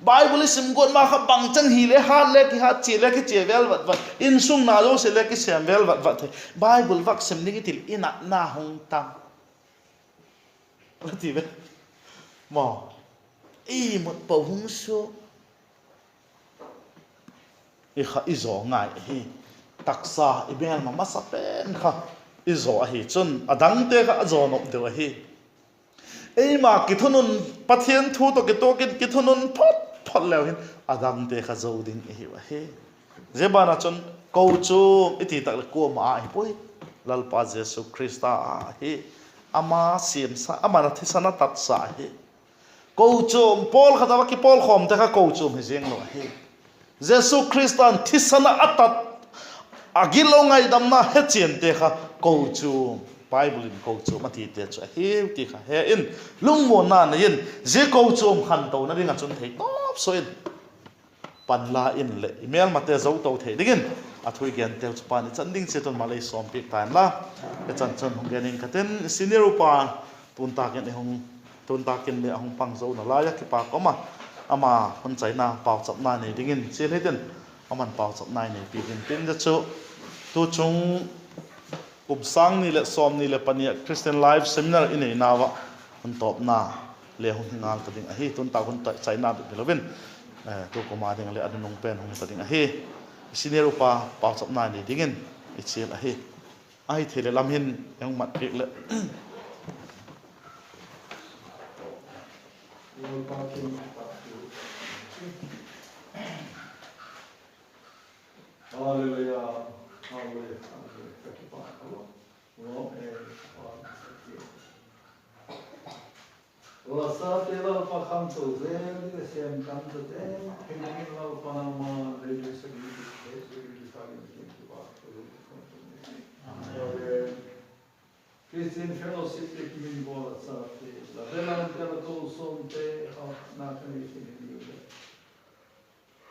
Bible i sim guat ma kha bangchan hile hat le kihat, chia le kichia vel vat vat, insung na zosia le kisêm vel vat vat thei. Bible vak sim ding i ti leh i natna hung tam. La ti ve. Maw, i mut po hung suk i kha i zaw ngai ahi. Taksa i mêlma masa pen kha i zaw ahi chun a dangte kha a zaw nop deu ahi. Eima kithunun, Pathian thu tawh kituak in kithunun phot phot leu hin a dangte kha zo ding i hiu ahi. Zia ban ah chun kochuam i ti tak leh kuama â hi puai, Lalpa Jesu Khrista â ahi. Ama siamsa, ama'n a thisan a tatsa ahi. Kochuam, pawlkhat a va kipawlkhawmte kha kochuam hi ziang lo ahi. Jesu Khrista'n thisan ah a tat, a gitlo ngaidamna hechiante kha kochuam, Bible in kochuam a tite chu ahiu ti kha he in, lungmuanna nei in, zia kochuam khantona ding ah chun theitawp sua in pan la in leh i mêlmate zo to thei dingin a thu i genteu chu pan i chan ding chiat un mal ei sawmpiak ta inla. I chan chun hung gen ing ka tin, senior upa, tu'n tak in i hung, tu'n tak in le a hung pang zo nalai ah kipak um a, ama hun chaina pauchapna nei dingin chial hitin, ama'n pauchapna i neipiak intin, zia chu tuchung kum sâng ni leh sawmni leh pani ah Christian Life Seminar i neinau ah hun tawpna le hun hi ngal ta ding ahi. Tu'n tak hun chaina bep hilo in, eh, tukum a ding leh a nunung pen hung hi ta ding ahi. Senior upa pauchapna nei dingin i chial ahi. Ahi thei leh lam hin i hung mat piak leh Hallelujah. Hallelujah. Hallelujah. Ka kipak a lo. Lo e, pa, la sate Lalpa kham to zel ding a siam kan ta te. Khin ding Lalpa nangma lei le sa ding te, sa ding te, sa ding te, kipak a lo. Amen. Christian Fellowship te kimin bawl a chate, la belam te, la ko sawm te, a na ka ni sin ni le.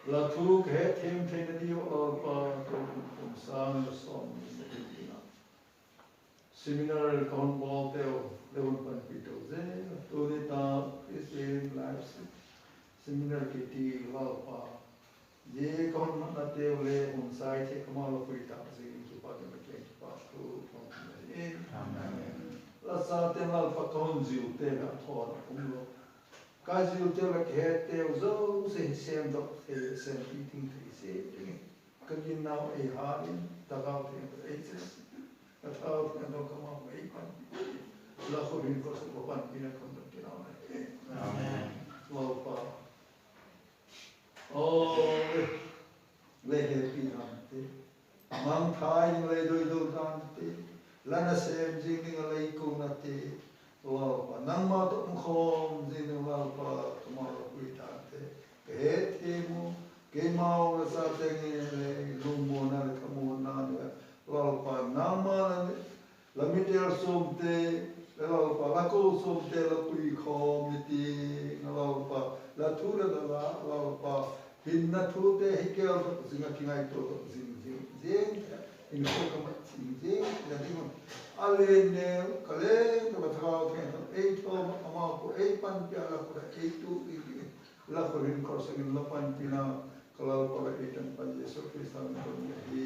La thu ka hetthiam theina diu Lalpa, tu kum sâng ni sawm ni na ding a seminar ka hun bawl teu le hun panpi to zel, tuni ta Christian Life Seminar kiti Lalpa, zia ka hun matna teu le hun sai thei ka ma la pui tak zing kipak in la kiang kipak thu ka hun. Amen. La sate Lalpa ka hun ziu te la thawn um lo. Ka ziu teu leh ka het teu zosia hi sêmdok thei, sêmpi ding thei se dingin ka ginnau ei hâl in, Thagau Thiangtho ei che, ka Thagau Thiangtho ka ma ei pan, la khut in ka suk ka panpina ka hun don kit nau ahi. Amen. Lalpa, aw, le hepi dante, mangthai ding lei doido dante, la nasêm zing ding a lei konate, Lalpa, nangma tawh um khawm zing ding Lalpa, ka ma la pui dante, ka hetthiam u, keimau la chate ngen le lungmuanna leh thamuanna le, Lalpa, nangma la, la mi tel sawmte, le Lalpa, la ko sawmte la pui khawm ni ti, Lalpa, la thu le la la, Lalpa, hinna thute hi kêl zing a kingaitua zing zing zing. in ko ka mat ching zing na ding un, a len neu ka len ka Thagau Thiangtho ei thawm a, amau ko ei panpi a, la ko ei tu i ti, la ko hin kor sangin la panpina ka Lalpa leh ei Tanpa Jesu Khrista min in ka don ahi.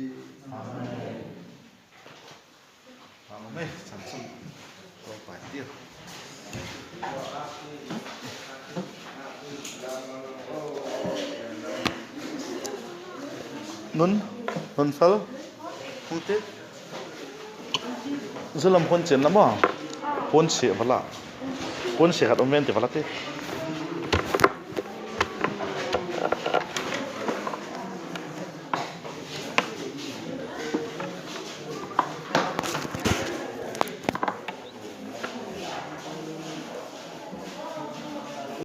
Amen. Amen. Chan chun ko pa tiu. Nun, nun sal. Hung ti. Zu lam hun chen lam a. Hun se vala. Hun se khat um ven ti vala ti.